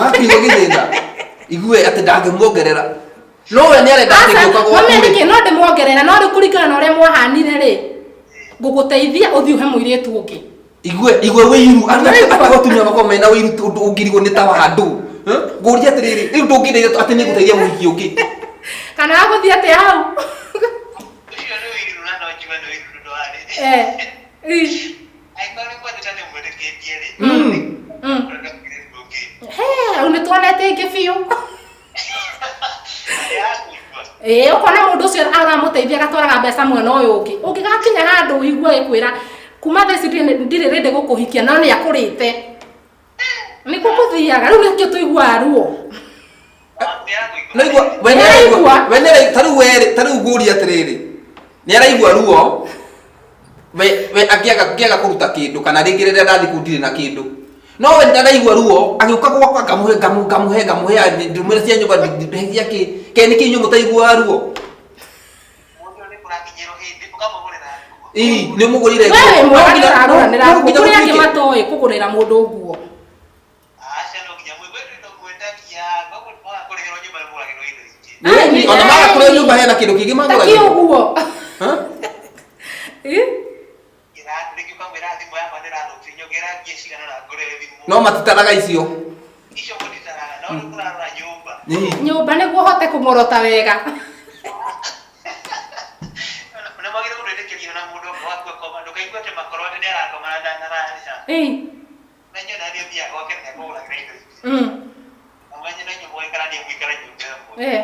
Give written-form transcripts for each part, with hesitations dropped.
Nĩwakĩigua gĩthĩna igue atĩ ndangĩmuongerera no we nĩarenda atĩ Aca, ngĩũka gwaku mami rĩ. nĩkĩ no ndĩmuongerera no rĩu kũringana na ũrĩa mwahanire rĩ ngũgũteithia ũthiĩ ũhe mũirĩtu ũngĩ. Igue igue wĩiru Nĩwaigua? atĩ atumia makorwo mena wĩiru ũndũ ũngĩrigwo nĩ ta wa andũ. Ngũria atĩrĩrĩ, rĩu ndũngĩndeithia atĩ nĩngũteithia mũhiki ũngĩ. Kana agũthiĩ atĩa hau? Ũcio nĩ ũiru na no njigue nĩ ũiru tondũ wa rĩrĩ. Eh. Ĩ. Angĩkorwo nĩ kwendete nĩ mwĩtĩkĩtie rĩ. Ũrenda mũirĩtu ũngĩ. He, hau nĩ tuonete ĩngĩ biũ. Nĩ akũigua. Ĩĩ, ũkona mũndũ ũcio aramũteithia agatwaraga mbeca mwena ũyũ ũngĩ. Ũngĩgakinya handũ ũigue agĩkwĩra kuma thaa ici ndirĩ ready gũkũhikia no nĩ akũrĩte. Nĩkuo kũthiaga, rĩu nĩkĩo tũiguaga ruo. No igua we nĩ araigua we nĩ araigua ta rĩu we rĩ ta rĩu ngũria atĩrĩrĩ nĩ araigua ruo we we angĩaga angĩaga kũruta kĩndũ kana rĩngĩ rĩrĩa ndathiĩ kũu ndirĩ na kĩndũ no we ndaraigua ruo agĩũka gwakwa ngamũhe ngamũhe ngamũhe ngamũhe ndũmĩre cia nyũmba ndũhe cia kĩ ke nĩkĩ inyuĩ mũtaiguaga ruo. Mũndũ nĩ kũrakinyĩrwo hĩndĩ ũkamũgũrĩra nguo. Ii, nĩ ũmũgũrĩire We wĩ nguo. mwega No nginya- nĩũragũranĩra no nguo. nginya Kũrĩ angĩ gũtuĩke. matoĩ kũgũrĩra mũndũ nguo. Aca no nginya mũigue tondũ mwĩtagia koguo mwaga kũrĩhĩrwo nyũmba nĩ mũgũragĩrwo indo ingĩ. Ĩĩ, ona maga kũrĩa nyũmba hena kĩndũ kĩngĩ Ta kĩ magũragĩrwo. ũguo. Ha? Ĩ? Kĩratũ rĩngĩ ũkamwĩra thimũ yakwa nĩ ĩrathũkire nyongera mbia cigana ũna ngũre thimũ. No matitaraga icio. Icio mũtitaraga no rĩu mũrarora nyũmba. Ĩĩ. Nyũmba nĩguo ũhote kũng'orota wega. Nĩ mwagĩrĩirwo gwĩtĩkĩria ona mũndũ ũngĩ waku akoma ndũkaigue atĩ makorwo atĩ nĩ arakoma na ndararĩha. Ĩĩ. Menye ona nĩ ũthiaga gwake na nĩakũgũragĩra indo ingĩ. Na menye na inyuĩ mũgaikarania mũikare nyũmba ĩmwe.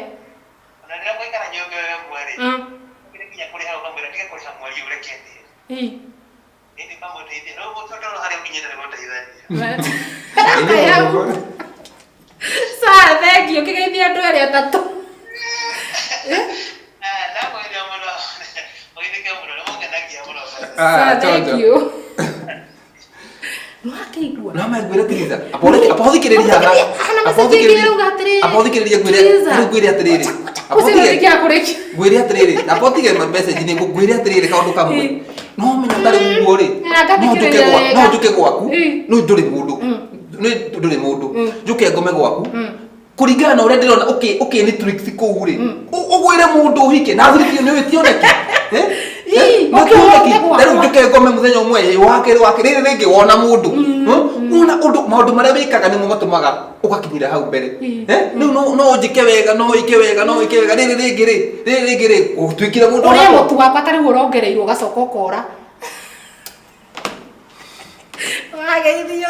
Ona rĩrĩa mũgaikara nyũmba ĩyo ĩmwe rĩ, nĩ nginya kũrĩha ũkamwĩra tiga kũrĩha mweri ũyũ reke ndĩhe. Ĩndĩ ũkamũteithia. Rĩu tondũ harĩa ũkinyĩte nĩ gũteithania. Sawa, thank you. Kĩgeithia andũ erĩ atatũ. Ndamwĩra mũno. Mũgeithĩke mũno, nĩ mũngenagia mũno. Ah, Sawa, thank chonjo. you. Nĩwakĩigua? No mangwĩre Tiriza. Amba ũthikĩrĩrie haha. Hana Amba message ĩngĩ ũthikĩrĩrie- ĩrauga atĩrĩrĩ. Amba ũthikĩrĩrie ngwĩre Tiriza. rĩu ngwĩre atĩrĩrĩ. Amba Ũcio ũtige- nĩkĩ akũrĩkia? Ngwĩre atĩrĩrĩ, amba ũtige message nĩ ngwĩre atĩrĩrĩ kaũndũ kamwe. Ĩ. No menya tarĩ ũguo rĩ. Na No njũke ngathikĩrĩria gwa- wega. no njũke gwaku. Ĩ. No ndũrĩ mũndũ. Nĩ ndũrĩ mũndũ. Njũke ngome gwaku. Kũringana na ũrĩa ndĩrona ũkĩ ũkĩ nĩ tricks kũu rĩ. Ũgwĩre mũndũ ũhike na athuri nĩ ũĩ tioneki. Eh? Ĩ, Eh? ũkĩ Tioneki. ũke gwakwa. Na rĩu njũke ngome mũthenya ũmwe ĩ, wa kerĩ wa kerĩ rĩrĩ rĩngĩ wona mũndũ. Wona ũndũ maũndũ marĩa wĩkaga nĩmo matũmaga ũgakinyĩra hau mbere. Eh? Rĩu no no ũnjĩke wega no wĩke wega no wĩke wega rĩrĩ rĩngĩ rĩ rĩrĩ rĩngĩ rĩ ũtuĩkire mũndũ Ũrĩe onakwa. mũtu wakwa ta rĩu ũrongereirwo ũgacoka ũkora. Wageithio.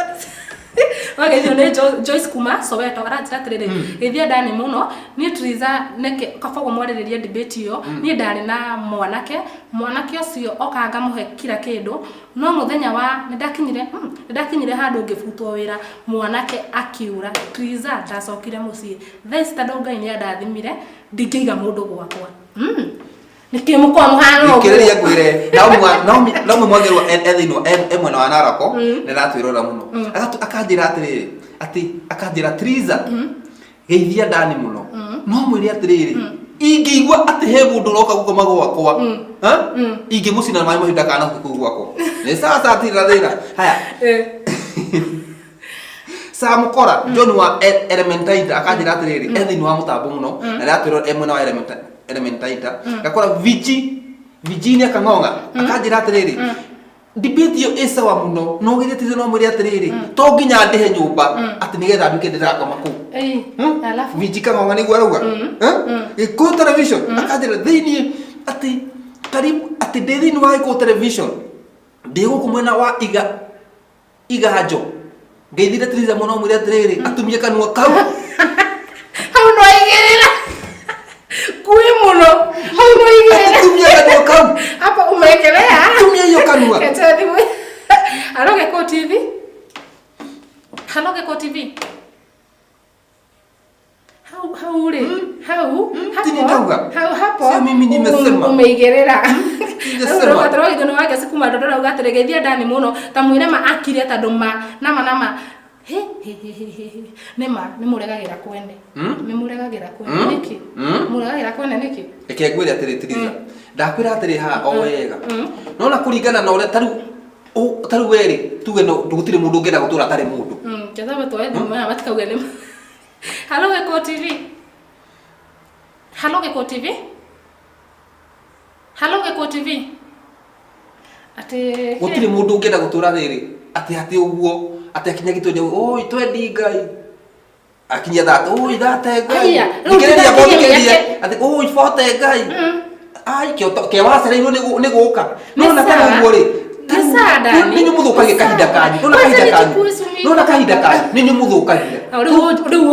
Wageithio nĩ Joyce kuma Soweto aranjĩra atĩrĩrĩ geithia Dani mũno niĩ Triza nĩkĩ kaba ũguo mwarĩrĩrie debate ĩyo niĩ ndarĩ na mwanake mwanake ũcio oka ngamũhe kila kĩndũ no mũthenya wa nĩndakinyire nĩndakinyire handũ ngĩbutwo wĩra mwanake akiura Triza ndacokire mũciĩ thaa ici tondũ Ngai nĩandathimire ndingĩiga mũndũ gwakwa. Nĩkĩ mũkoragwo mũhana ũguo? Thikĩrĩria ngwĩre, Naomi Naomi Mwagĩrwo e thĩinĩ e mwena wa Naroko nĩ aratwĩrora mũno. Akanjĩra atĩrĩrĩ, atĩ akanjĩra Triza, geithia Dani mũno. No mwĩre atĩrĩrĩ, ingĩigua atĩ he mũndũ ũroka gũkoma gwakwa, ha? Ingĩmũcina na maĩ mahiũ ndakanoke kũu gwakwa. Nĩ sawa sawa tirĩ na thĩna. Haya. Samukora John wa Elementaita akanjĩra atĩrĩrĩ, e thĩinĩ wa mũtambo mũno na nĩaratwĩra e mwena wa Elementaita. Ngakora Viji Virginia Kang'ong'a akanjĩra atĩrĩrĩ, debate ĩyo ĩ sawa mũno no githĩ ti no mwĩre atĩrĩrĩ, to nginya ndĩhe nyũmba atĩ nĩgetha nduĩke ndĩrakoma kũu. Ĩĩ, alafu? Viji Kang'ong'a nĩguo arauga. Gĩkũyũ television akanjĩra thĩinĩ atĩ karibu atĩ ndĩ thĩinĩ wa Gĩkũyũ television ndĩ gũkũ mwena wa iga iganjo ngeithire Triza mũno mwĩre atĩrĩrĩ atumie kanua kau. Hau no aigĩrĩra kui mũno hau no aigĩrĩra. Atumie kanua kau. Hapo umeekelea. Atumie hiyo kanua. Kete thimũ. Halo Gĩkũyũ TV. Halo Gĩkũyũ TV. Hau hau rĩ hau Ti nĩ ndauga. Hau hapo. Sio mimi nimesema. Umeigĩrĩra. Nimesema. Tũrogithio nĩ wake kuma ndondo rauga atĩrĩ geithia Dani mũno ta mwĩre ma akire tondũ ma nama nama he he he he he he nĩ ma nĩ mũregagĩra kwene. Nĩ mũregagĩra kwene nĩkĩ? Mũregagĩra kwene nĩkĩ? Reke ngwĩre atĩrĩ Triza, ndakwĩra atĩrĩ haha o wega. Nona kũringana na ũrĩa tarĩu tarĩu we rĩ tuge no gũtirĩ mũndũ ũngĩenda gũtũra atarĩ mũndũ. Ketha matwoe thimũ ya matikauge nĩ ma. Hello Gĩkũyũ TV. Hello Gĩkũyũ TV. Hello Gĩkũyũ TV. Atĩ Gũtirĩ mũndũ ũngĩenda gũtũra rĩrĩ atĩ atĩ ũguo atĩ akinya gĩtwendi, oi, twendi Ngai, akinyia thate, oi, thate Ngai. Aya, rĩu Thikĩrĩria, ndĩrakinyia thikĩrĩria mĩaka- atĩ oi, bote Ngai. Ai, kĩo wacereirwo nĩ gũka. Nĩ Nona sawa. ta ũguo rĩ. Nĩ sawa, Dani. Nĩ inyuĩ mũthũkagia Nĩ kahinda sawa. kanyu. Nona Kwanza kahinda kanyu. nichukue sumi. Nona kahinda kanyu. Nĩ inyuĩ mũthũkagia. Rĩu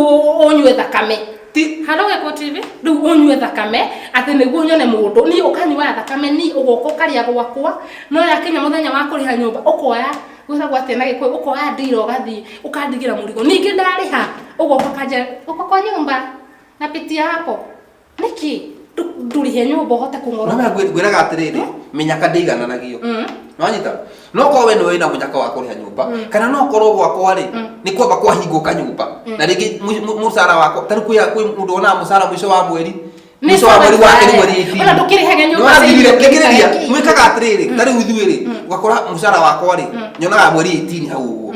ũnyue thakame. Ti Hello Gĩkũyũ TV. Rĩu ũnyue thakame atĩ nĩguo nyone mũndũ. Niĩ ũkanyuaga thakame, niĩ ũgoka ũkarĩa gwakwa, no yakinya mũthenya wa kũrĩha nyũmba ũkoya, gwĩtagwo atĩa na Gĩkũyũ, ũkoya ndira ũgathiĩ ũkandigĩra mũrigo. Ningĩ ndarĩha ũgoka ũkanjĩra uko kwa nyumba napitia hapo. Nĩkĩ ndũrĩhe nyũmba ũhote kũng'orota? Nona ngwĩraga atĩrĩrĩ, mĩnyaka ndĩigananagio. Nĩwanyita? No korwo we nĩwe wĩna mũnyaka wa kũrĩha nyũmba, kana no korwo gwakwa rĩ, nĩ kwamba kwahingũka nyũmba. Na rĩngĩ mũcara wakwa, ta rĩu kwĩ mũndũ wonaga mũcara mũico wa mweri, Nĩ mũico wa mweri wa kerĩ sawa. mweri 18. Ona ndũkĩrĩhaga nyũmba Nĩwathirire, cia thikĩrĩria, irio. mwĩkaga atĩrĩrĩ, ta rĩu ithuĩ rĩ, ũgakora mũcara wakwa rĩ, nyonaga mweri 18 hau ũguo.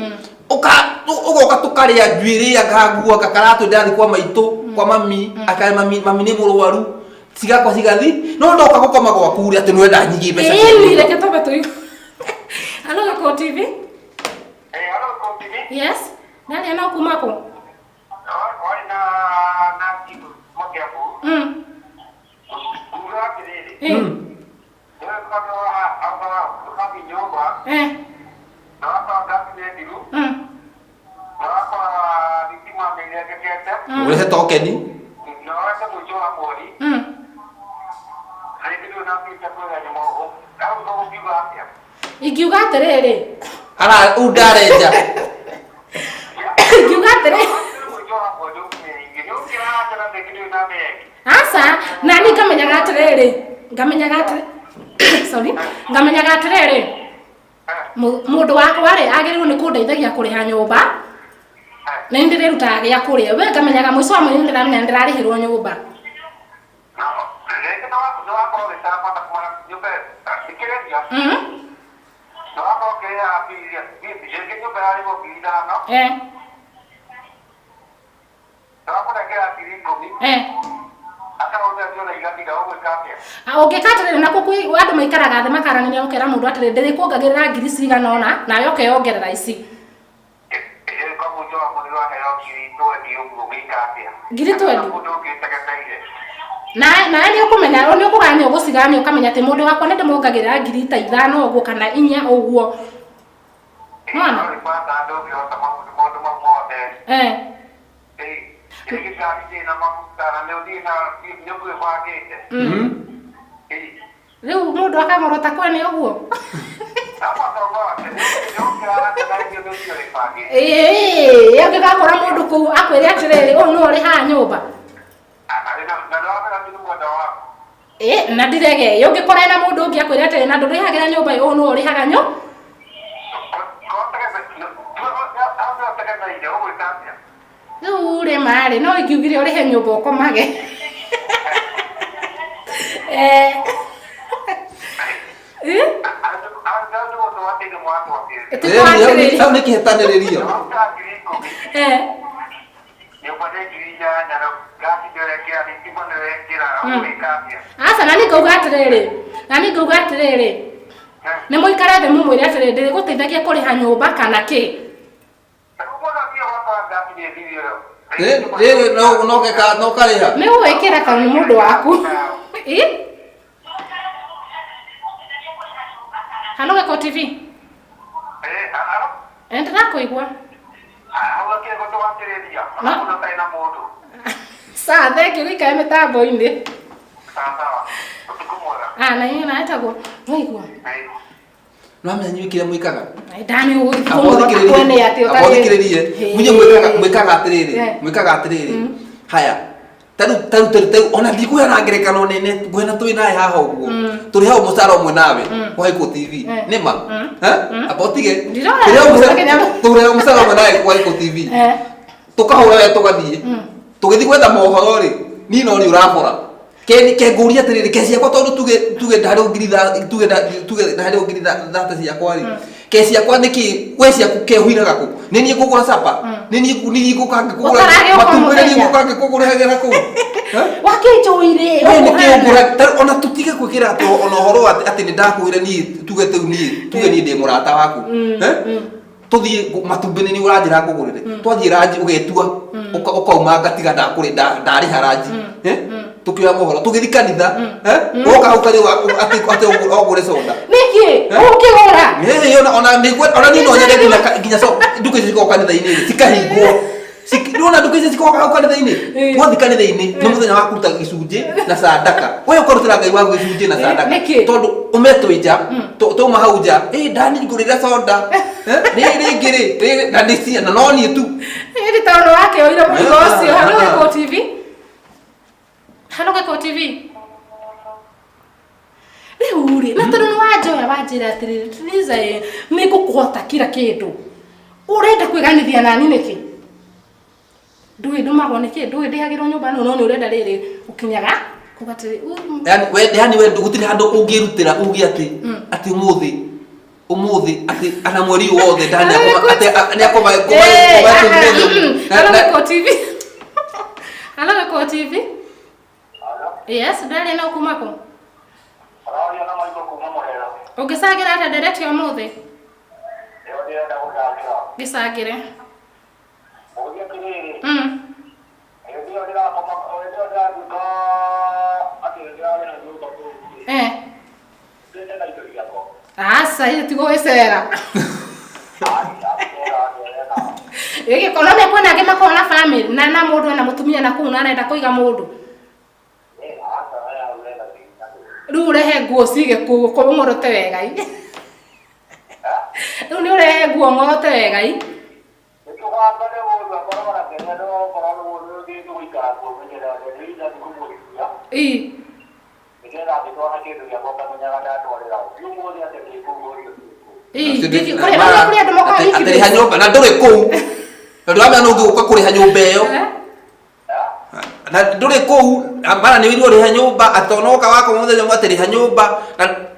Ũgoka tũkarĩa njuĩrĩ anga nguo anga karatũ ndĩrathiĩ kwa maitũ, kwa mami, akare mami, mami nĩ mũrwaru, cigakwa cigathi, no ndoka gũkoma gwaku rĩ, atĩ nĩwenda nyingĩ mbeca cia Ĩni, nyũmba. reke twambe tũigue. Hello Gĩkũyũ TV. Hello Gĩkũyũ TV. Yes. Ndaria no kuma kũ? Warĩ na Kibu Mũkĩambu. Kuga atĩrĩrĩ, nĩwe tondũ wa nyũmba, na wakora ngasi nĩ thiru, na wakora thitima nĩ irengekete, Ũrĩhe tokeni. Na wete mũico wa mweri, rĩngĩ ndũrĩ na mbia kũrĩha nyũmba, hau ũgũkiuga atĩa? Ingiuga atĩrĩrĩ, Ara u ndarenja. Ingiuga atĩrĩrĩ, Mũico wa mweri ũkinyĩire, nĩ ũkĩraca na rĩngĩ ndũrĩ na mbia ĩngĩ. aca, na niĩ ngamenyaga atĩrĩrĩ, ngamenyaga atĩrĩ, sorry, ngamenyaga atĩrĩrĩ, mũndũ wakwa rĩ, agĩrĩirwo nĩ kũndeithagia kũrĩha nyũmba, na nĩ ndĩrĩrutaga gĩa kũrĩa. We ngamenyaga mũico wa mweri nĩ ndĩramenya nĩ ndĩrarĩhĩrwo nyũmba. Rĩngĩ nĩ wakorwo ũgĩcabata kuma nyũmba, thikĩrĩria, nĩ wakorwo ũkĩrĩha mbia, rĩngĩ nyũmba yarĩhwo 5,000, nĩ wakũnengera 10,000, akauga ciothe igathira, ũgwĩka atĩa? Ũngĩka atĩrĩrĩ, na kũu andũ maikaraga thĩ makaranĩria, ũkera mũndũ atĩrĩrĩ, ndĩrĩkuongagĩrĩra ngiri cigana ũna, nawe ũkeyongerera ici. Kwa mũico wa mweri waheo 20,000 ũguo, ũgĩka atĩa? 20,000? Mũndũ ũngĩ ũtegemeire. Nawe nĩ ũkũmenya, nĩ ũkũgania, ũgũcigania, ũkamenya atĩ mũndũ wakwa nĩ ndĩmuongagĩrĩra ngiri ta 5 ũguo kana 4 ũguo. Nĩwona? No nĩ bata ndũngĩhota maũndũ mau mothe. Rĩngĩ ngari ndĩrĩ na maguta na nĩ ũthiĩ na nĩ ũkwĩbangĩte. Rĩu mũndũ akang'orota kwene ũguo. No matongote, nĩ ũkĩraca na irio nĩ ũthiĩ wĩbangĩte. Ĩĩ, ũngĩgakora mũndũ kũu akwĩre atĩrĩrĩ, ũyũ nĩwe ũrĩhaga nyũmba. Na nĩ wamenya ti mwendwa waku. Ĩĩ, na ndirege, ũngĩkora ena mũndũ ũngĩ akwĩre atĩrĩrĩ, na ndũrĩhagĩra nyũmba, ũyũ nĩwe ũrĩhaga nyũ- Ũtegemeire, ũgwĩka atĩa? Rĩu rĩ marĩ, no ingiugire ũrĩhe nyũmba ũkomage. Andũ gũtwatĩire mwatwatĩire. Tũtwatĩrĩria. Hau nĩ kĩhĩtanĩrĩrio. Waruta 10,000. Nyũmba nĩ 8,000, na ngasi nĩũrekĩra, thitima nĩũrekĩra, ũgwĩka atĩa? Aca, na niĩ ngauga atĩrĩrĩ, na niĩ ngauga atĩrĩrĩ, nĩ mũikare thĩ mũmwĩre atĩrĩrĩ, ndĩrĩgũteithagia kũrĩha nyũmba kana kĩ? Rĩu mũndũ athiĩ ũgakora ngasi nĩ ĩthirire. Rĩrĩ no geka no karĩha. Nĩ ũgwĩkĩra tondũ nĩ mũndũ waku. Ĩ? Hello Gĩkũyũ TV. Hello? Ndĩrakũigua. Hau akĩrĩ gũtũgatĩrĩria, ona mũndũ ũtarĩ na mũndũ. Sawa, thank you, gũikare mĩtambo-inĩ. Sawa sawa. Ũtukũ mwega. Ah, na inyuĩ na etagwo. Waigua? No amenya inyuĩ kĩrĩa mwĩkaga. Ndani ũgũthiĩ Amba kũmũrora ũthikĩrĩrie. kwene atĩ Amba ũtarĩ- ũthikĩrĩrie. Inyuĩ mwĩkaga atĩrĩrĩ, mwĩkaga atĩrĩrĩ. Haya. Tarĩu, tarĩu, tarĩu, tarĩu, ona ndikũheana ngerekano nene, ngwena twĩ nawe haha ũguo. Tũrĩ hau mũcara ũmwe nawe, kwa Gĩkũyũ TV. Nĩ ma? Amba ũtige. Ndirona Tũrĩ hau mũcara- nginya- tũrĩ hau mũcara ũmwe nawe kwa Gĩkũyũ TV. Tũkahũra we tũgathiĩ. Tũgĩthiĩ gwetha mohoro rĩ, niĩ no niĩ ũrabora. Ke ngũria atĩrĩrĩ, ke ciakwa tondũ tuge ndarĩ ngiri tuge tuge ndarĩ ngiri thate ciakwa rĩ, ke ciakwa nĩkĩ we ciaku kehuiraga kũ? Nĩ niĩ ngũgũra capa, nĩ niĩ ngũka ngĩkũgũra matumbĩ, nĩ niĩ ngũka ngĩkũgũragĩra kũu. Wakĩnjũire we nĩkĩ ũngũra? Ona tũtige kwĩkĩra atĩ ona ũhoro atĩ nĩ ndakwĩra niĩ tuge tĩu niĩ tuge niĩ ndĩ mũrata waku, tũthiĩ matumbĩ nĩ niĩ ũranjĩra ngũgũrĩre, twathiĩ ranji ũgetua ũkauma ngatiga ndakũrĩ ndarĩha ranji, tukioya mohoro tũgĩthi kanitha, woka hau karĩ atĩ ũgũre soda. Nĩkĩ ũkĩgũra? Ona ona niĩ no nyende nginya nduka icio cikoragwo kanitha-inĩ cikahingwo. Ndona nduka icio cikoragwo hau kanitha-inĩ, twathiĩ kanitha-inĩ nĩ mũthenya wa kũruta gĩcunjĩ na sadaka, we ũkarutĩra Ngai waku gĩcunjĩ na sadaka tondũ ũmetwĩ nja twauma hau nja ndani ngũrĩra soda rĩ rĩngĩ rĩ na nĩ ciana no niĩ tu. Ĩndĩ tondũ wakĩoire mũrigo ũcio. Halo Gĩkũyũ TV, halo Gĩkũyũ TV. Rĩu rĩ, na tondũ nĩ wanjoya wanjĩra atĩrĩrĩ, Triza ĩ nĩ ngũkũhota kila kĩndũ, ũrenda kwĩganithia nani nĩkĩ? Ndũĩ ndũmagwo nĩkĩ, ndũĩ ndĩhagĩrwo nyũmba, no nĩ ũrenda rĩrĩ ũkinyaga kuga atĩrĩ yani we gũtirĩ handũ ũngĩrutĩra uge atĩ atĩ ũmũthĩ ũmũthĩ atĩ ana mweri wothe ndani atĩ nĩ akoma koma. Halo Gĩkũyũ TV, halo Gĩkũyũ TV. Yes, ndĩraria na kuma kũ? Ũngĩcangĩra atĩa ndereti ũmũthĩ? Gĩcangĩre. Aca, ithe tigo gwĩcera. Gĩgĩkorwo nĩ kwĩna angĩ makoragwo na family na mũndũ ena mũtumia na kũu na arenda kũiga mũndũ. Rĩu ũrehe nguo cige kũu ũng'orote wega i. Rĩu nĩ ũrehe nguo ng'orote wega i. Ii. Kũrĩ andũ mokaga wiki. Atĩrĩha nyũmba na ndũrĩ kũu, na ndũramenya nũ ũngĩ gũka kũrĩha nyũmba ĩyo na ndũrĩ kũu, mara nĩ wĩirwo ũrĩhe nyũmba, atĩ onoka wakoma mũthenya ũmwe atĩrĩha nyũmba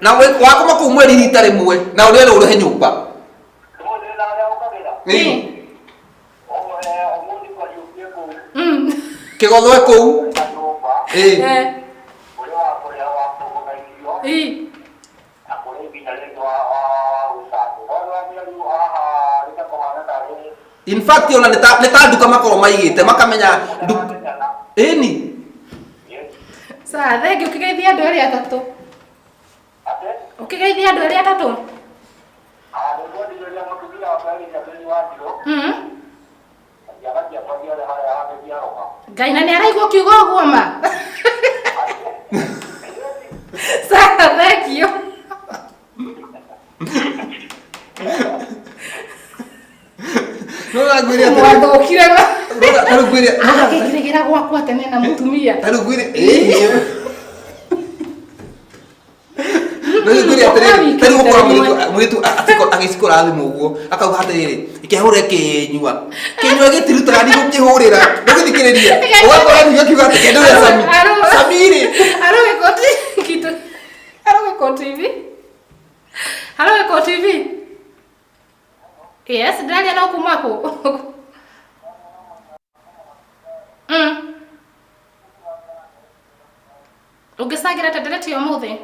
na wakoma kũu mweri rita rĩmwe na ũrerwo ũrĩhe nyũmba. Kĩgothwe kũu. In fact ona nĩ ta nduka makorwo maigĩte makamenya ĩni. Sawa, thengiũ. Ũkĩgeithia andũ arĩa atatũ. Ũkĩgeithia andũ arĩa atatũ. Ngai na nĩ araigua ũkiuga ũguo ma. Sawa, thengiũ. No ngwĩre atĩrĩ. Mwathũkire ma. Ta rĩu ngwĩre. Akĩngirĩgĩra gwakwa tene na mũtumia. Ta rĩu ngwĩre ĩĩ. No ngwĩre atĩrĩrĩ, ta rĩu ũkora mũirĩtu agĩcikora thimũ ũguo, akauga atĩrĩrĩ, kĩhũre kĩnyua. Kĩnyua gĩtirutaga ni gũkĩhũrĩra. Ndũgĩthikĩrĩria. Ũgakora ningĩ akiuga atĩ kĩndũ Sami. Sami rĩ. Halo Gĩkũyũ TV. Halo Gĩkũyũ TV. Halo Gĩkũyũ TV. Yes, ndĩraria na kuma kũ? Ũngĩcangĩra atĩa ndereti ũmũthĩ?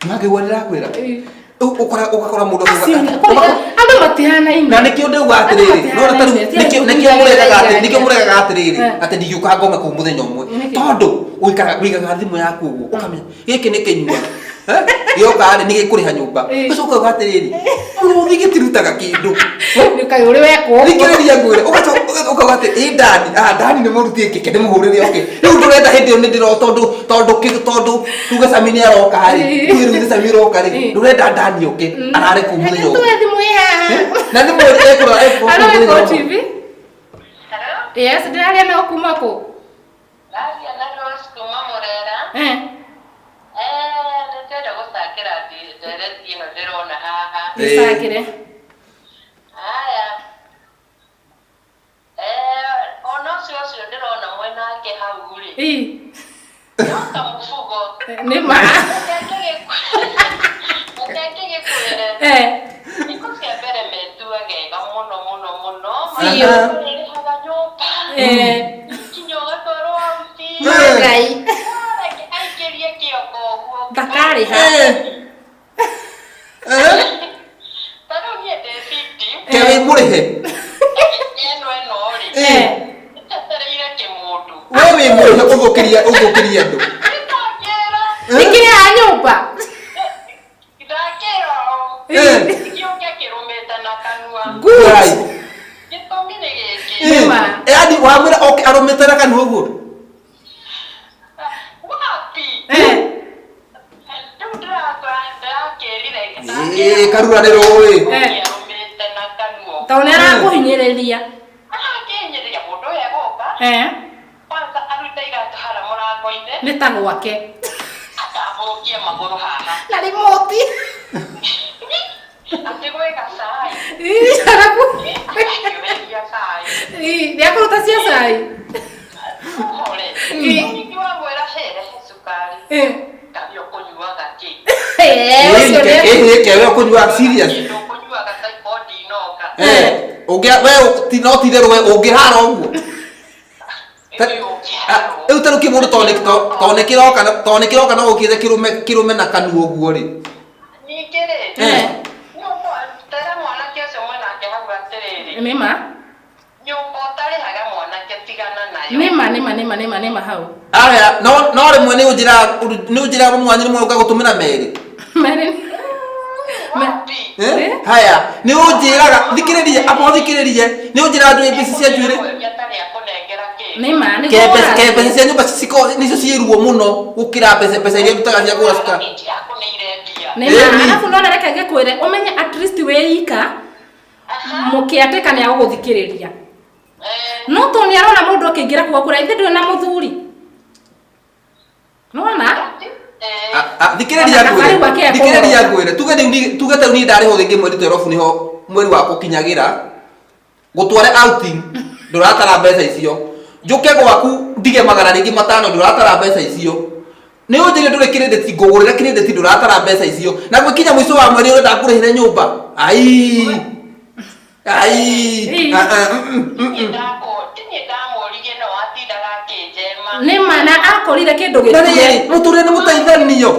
Nĩwakĩigua ndĩrakwĩra? Ũgakora mũndũ andũ matihanaine. Na nĩkĩo ndauga atĩrĩrĩ, no ta rĩu nĩkĩo mũregaga atĩ nĩkĩo mũregaga atĩrĩrĩ atĩ ndingĩũka ngome kũu mũthenya ũmwe, tondũ ũikaraga ũigaga thimũ yaku ũguo ũkamenya gĩkĩ nĩ kĩnyua gĩoka rĩ nĩ gĩkũrĩha nyũmba, ũgacoka uga atĩrĩrĩ, mũrũthi gĩtirutaga kĩndũ. Kaĩ ũrĩ wekwo ũguo? Thikĩrĩria ngwĩre, ũgacoka ũkauga atĩ ĩ Ndani, Ndani nĩ mũruti ĩkĩ nĩ mũhũrĩre oke. Rĩu ndũrenda hĩndĩ ĩyo nĩ ndĩro tondũ tondũ tondũ tuge Sami nĩ aroka rĩ, tuge rĩu Sami ũroka rĩ, ndũrenda Ndani oke arare kũu mũthenya ũmwe. Tuwe thimũ ĩ haha. Na nĩ mweri ekũrora ekũrora. Halo Gĩkũyũ TV. Yes, ndĩraria na kuma kũ? Naria na Rose kuma Murera. Nĩndĩrenda gũcangĩra ndereti ĩno ndĩrona haha. Gĩcangĩre. Haya. Ona ũcio ũcio ndĩrona Ĩ. No kamũbugo. Nĩ ma. Reke ngĩgĩkwĩre. Thikũ cia mbere metuagega mũno mũno mũno. Biũ. Marĩhaga nyũmba. Nginya ũgatwarwo out. Ngai. Reke aingĩrie kĩongo ũguo. Ndakarĩha. Ta rĩu niĩ ndĩ 50. Ke wĩ mũrĩhe. Ĩno ĩno rĩ. Njetereire kĩmũndũ. We wĩ mũrĩhe ũthũkĩria ũthũkĩria andũ. Ndakĩra. Nĩkĩrĩha nyũmba. Ndakĩra ũũ. Gĩũke kĩrũmĩte na kanua. Good. Gĩtũmi nĩ gĩkĩ. Nĩma. Yaani wamwĩra oke arũmĩte na kanua ũguo. Wapi? Rĩu ndĩrakĩrire. Karura nĩ rũĩ. Arũmĩte na kanua. Tondũ nĩ arakũhinyĩrĩria. Arakĩhinyĩrĩria mũndũ ũyũ egũka. Kwanza arute iratũ harĩa mũrango-inĩ. Nĩ ta gwake. Atambũrũkie magũrũ haha. Na remote. Atĩ gwĩ gacai. Akĩũrĩria cai. Nĩ akũruta cia cai. Ũhore. Ningĩ wamwĩra he rehe cukari. Kaĩ ũkũnyuaga kĩ? Ũcio nĩ Ke we ũkũnyua serious. Kĩndũ ũkũnyuaga ta ikondi inoka. Ũngĩ we ti no ti therũ we ũngĩhara ũguo. Rĩu ta rĩu kĩmũndũ tondũ nĩ kĩroka tondũ nĩ kĩroka no gũkĩte kĩrũme kĩrũme na kanua ũguo rĩ. Ningĩ rĩ. Tera mwanake ũcio mwenake hau atĩrĩrĩ. Nĩma. Nyũmba ũtarĩhaga mwanake tigana nayo. Nĩma nĩma nĩma nĩma nĩma hau. Aya no no rĩmwe nĩ ũnjĩra nĩ ũnjĩra mwanyu rĩmwe ũgagũtũmĩra merĩ. Merĩ. Haya nĩ ũnjĩraga thikĩrĩria amba ũthikĩrĩrie nĩ ũnjĩraga ndũĩ mbeca cia njuĩrĩ. Nĩma nĩ Ke mbeca ke mbeca cia nyũmba cikoragwo nĩcio ciĩ ruo mũno gũkĩra mbeca mbeca iria ndutaga cia kũgũra cukari. Nĩma arabu nona reke ngĩkwĩre ũmenye at least wĩ ika mũkĩatĩka nĩ agũgũthikĩrĩria. No tondũ nĩ arona mũndũ akĩingĩra kuo kũrĩa ithe ndũrĩ na mũthuri. Nĩwona? Thikĩrĩria ngwĩre thikĩrĩria ngwĩre tuge rĩu tuge ta rĩu niĩ ndarĩhwo rĩngĩ mweri twerobu nĩho mweri wakwa ũkinyagĩra gũtware outing ndũratara mbeca icio njũke gwaku ndige magana rĩngĩ matano ndũratara mbeca icio nĩ ũnjĩre ndũrĩ credit ngũgũrĩre credit ndũratara mbeca icio na gwĩkinya mũico wa mweri ũrenda ngũrĩhĩre nyũmba ai ai Nĩma na akorire kĩndũ Na rĩrĩ mũtũrĩre nĩ mũteithanio.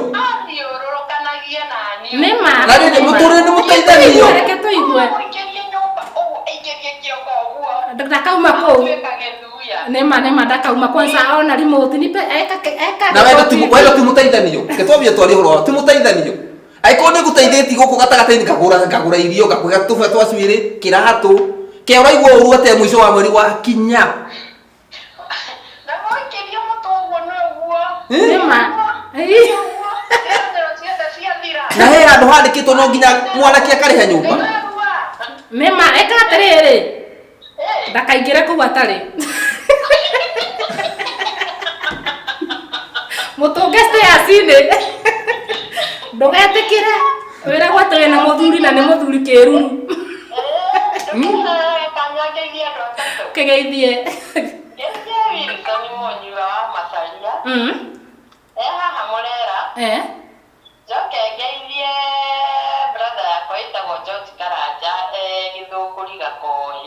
Nĩma. Na rĩrĩ mũtũrĩre nĩ mũteithanio. Reke tũigue. Ndakauma kũu. Nĩma nĩma ndakauma kwanza ona remote nipe eka eka. Na wendo ti wendo ti mũteithanio. Reke twambie twarie ũhoro wa ti mũteithanio. Angĩkorwo nĩ ngũteithĩtie gũkũ gatagatĩ-inĩ ngagũra ngagũra irio ngakũhe tũbĩa twa cuĩrĩ kĩratũ ke ũraigua ũru atĩa mũico wa mweri wakinya. Nĩma. Na he handũ handĩkĩtwo no nginya mwanake akarĩhe nyũmba. Nĩma eka atĩrĩrĩ. Ndakaingĩre kũu atarĩ. Mũtũnge stairs-inĩ. Ndũgetĩkĩre wĩragwo atĩ wĩna mũthuri na nĩ mũthuri kĩruru. Kĩgeithie. Njoke ngeithie brother yakwa ĩtagwo George Karanja Gĩthũngũri Gakoĩ.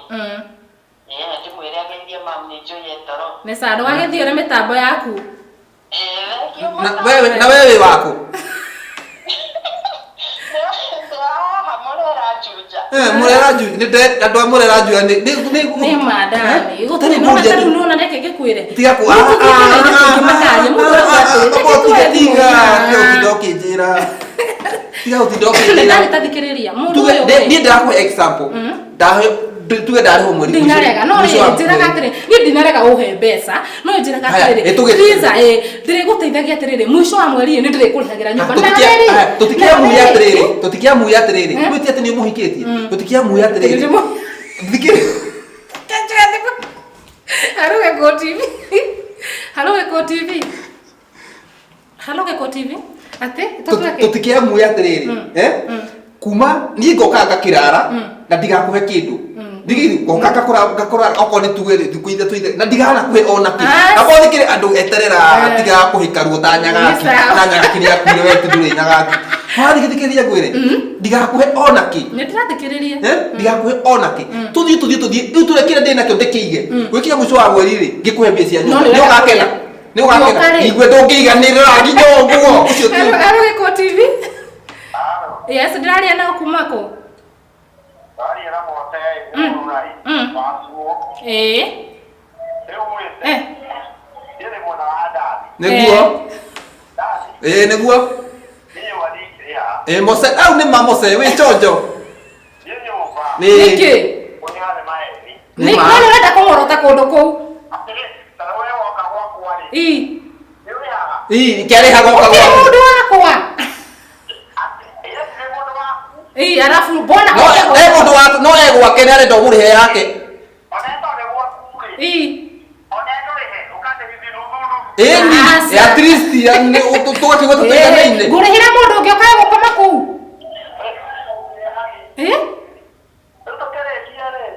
Ndĩmwĩre ageithie mam nĩ njũĩ toro. Nĩ sawa ndũgagĩthiĩ ũrĩ mĩtambo yaku. Na we wĩ waku? Mũrera Juja nĩ andũ a Mũrera Juja nĩ nĩ ma Dani gũtirĩ nona ta rĩu nona reke ngĩkwĩre tiga kũ tiga tiga ũtinda ũkĩnjĩra tiga ũtinda ũkĩnjĩra Dani ta thikĩrĩria mũndũ ũyũ niĩ ndĩrakũhe example ndahe tuge ndarĩhwo mweri ndinarega no rĩrĩ njĩraga atĩrĩ niĩ ndinarega ũhe mbeca no njĩraga atĩrĩrĩ Triza ndĩrĩgũteithagia atĩrĩrĩ mũico wa mweri nĩ ndĩrĩkũrĩhagĩra nyũmba na rĩrĩ tũtikĩamuya atĩrĩrĩ tũtikĩamuya atĩrĩrĩ rĩu ti atĩ nĩ ũmũhikĩtie tũtikĩamuya atĩrĩrĩ thikĩrĩria Halo Gĩkũ TV Halo Gĩkũ TV Halo Gĩkũ TV atĩ tũtikĩamuya atĩrĩrĩ kuma niĩ ngoka ngakĩrara na ndigakũhe kĩndũ Ndigiri ngoka ngakora ngakora okorwo nĩ tuge rĩ thikũ ithatũ ithe na ndigana kũhe ona kĩ. Abo thikĩrĩ andũ eterera tiga kũhĩka ruo ta nyagaki ta nyagaki nĩ akuire we ti ndũrĩ nyagaki. Wathikĩrĩria ngwĩre ndigakũhe ona kĩ. Nĩ ndĩrathikĩrĩria. Ndigakũhe ona kĩ. Tũthiĩ tũthiĩ tũthiĩ rĩu tũrĩa kĩrĩa ndĩ nakĩo ndĩkĩige. Gwĩkinya mũico wa mweri rĩ ngĩkũhe mbia cia nyũmba. Nĩ ũgakena. Nĩ ũgakena. Igue ndũngĩiganĩrĩra nginya ũguo. Ũcio ti. Hello Gĩkũ TV. Yes, ndĩraria nao kuma kũ? Ndaria na Mose Mũrurai wacuo. Ĩĩ. Rĩu rĩ, niĩ nĩ mwena wa Dani. Nĩguo. Dani. Ĩĩ nĩguo. Niĩ nyũmba ndingĩrĩha. Ĩĩ Mose au nĩ ma Mose wĩ chonjo. Niĩ nyũmba. Nĩkĩ? Kũrĩha nĩ maheni. Nĩ no nĩ ũrenda kũng'orota kũndũ kũu. Atĩrĩ, ta we woka gwakwa rĩ. Ii. Nĩ ũrĩhaga? Ii, kĩarĩhaga oka Ũkĩrĩ gwaku. mũndũ wakwa. Ii, arabu mbona No e mũndũ waku no e gwake nĩ arenda ũmũrĩhe yake. Ii. Ĩni, Aca. at least tũgakĩgwa tũtaiganaine. Ngũrĩhĩra mũndũ ũngĩ ũkae gũkoma kũu. Eh?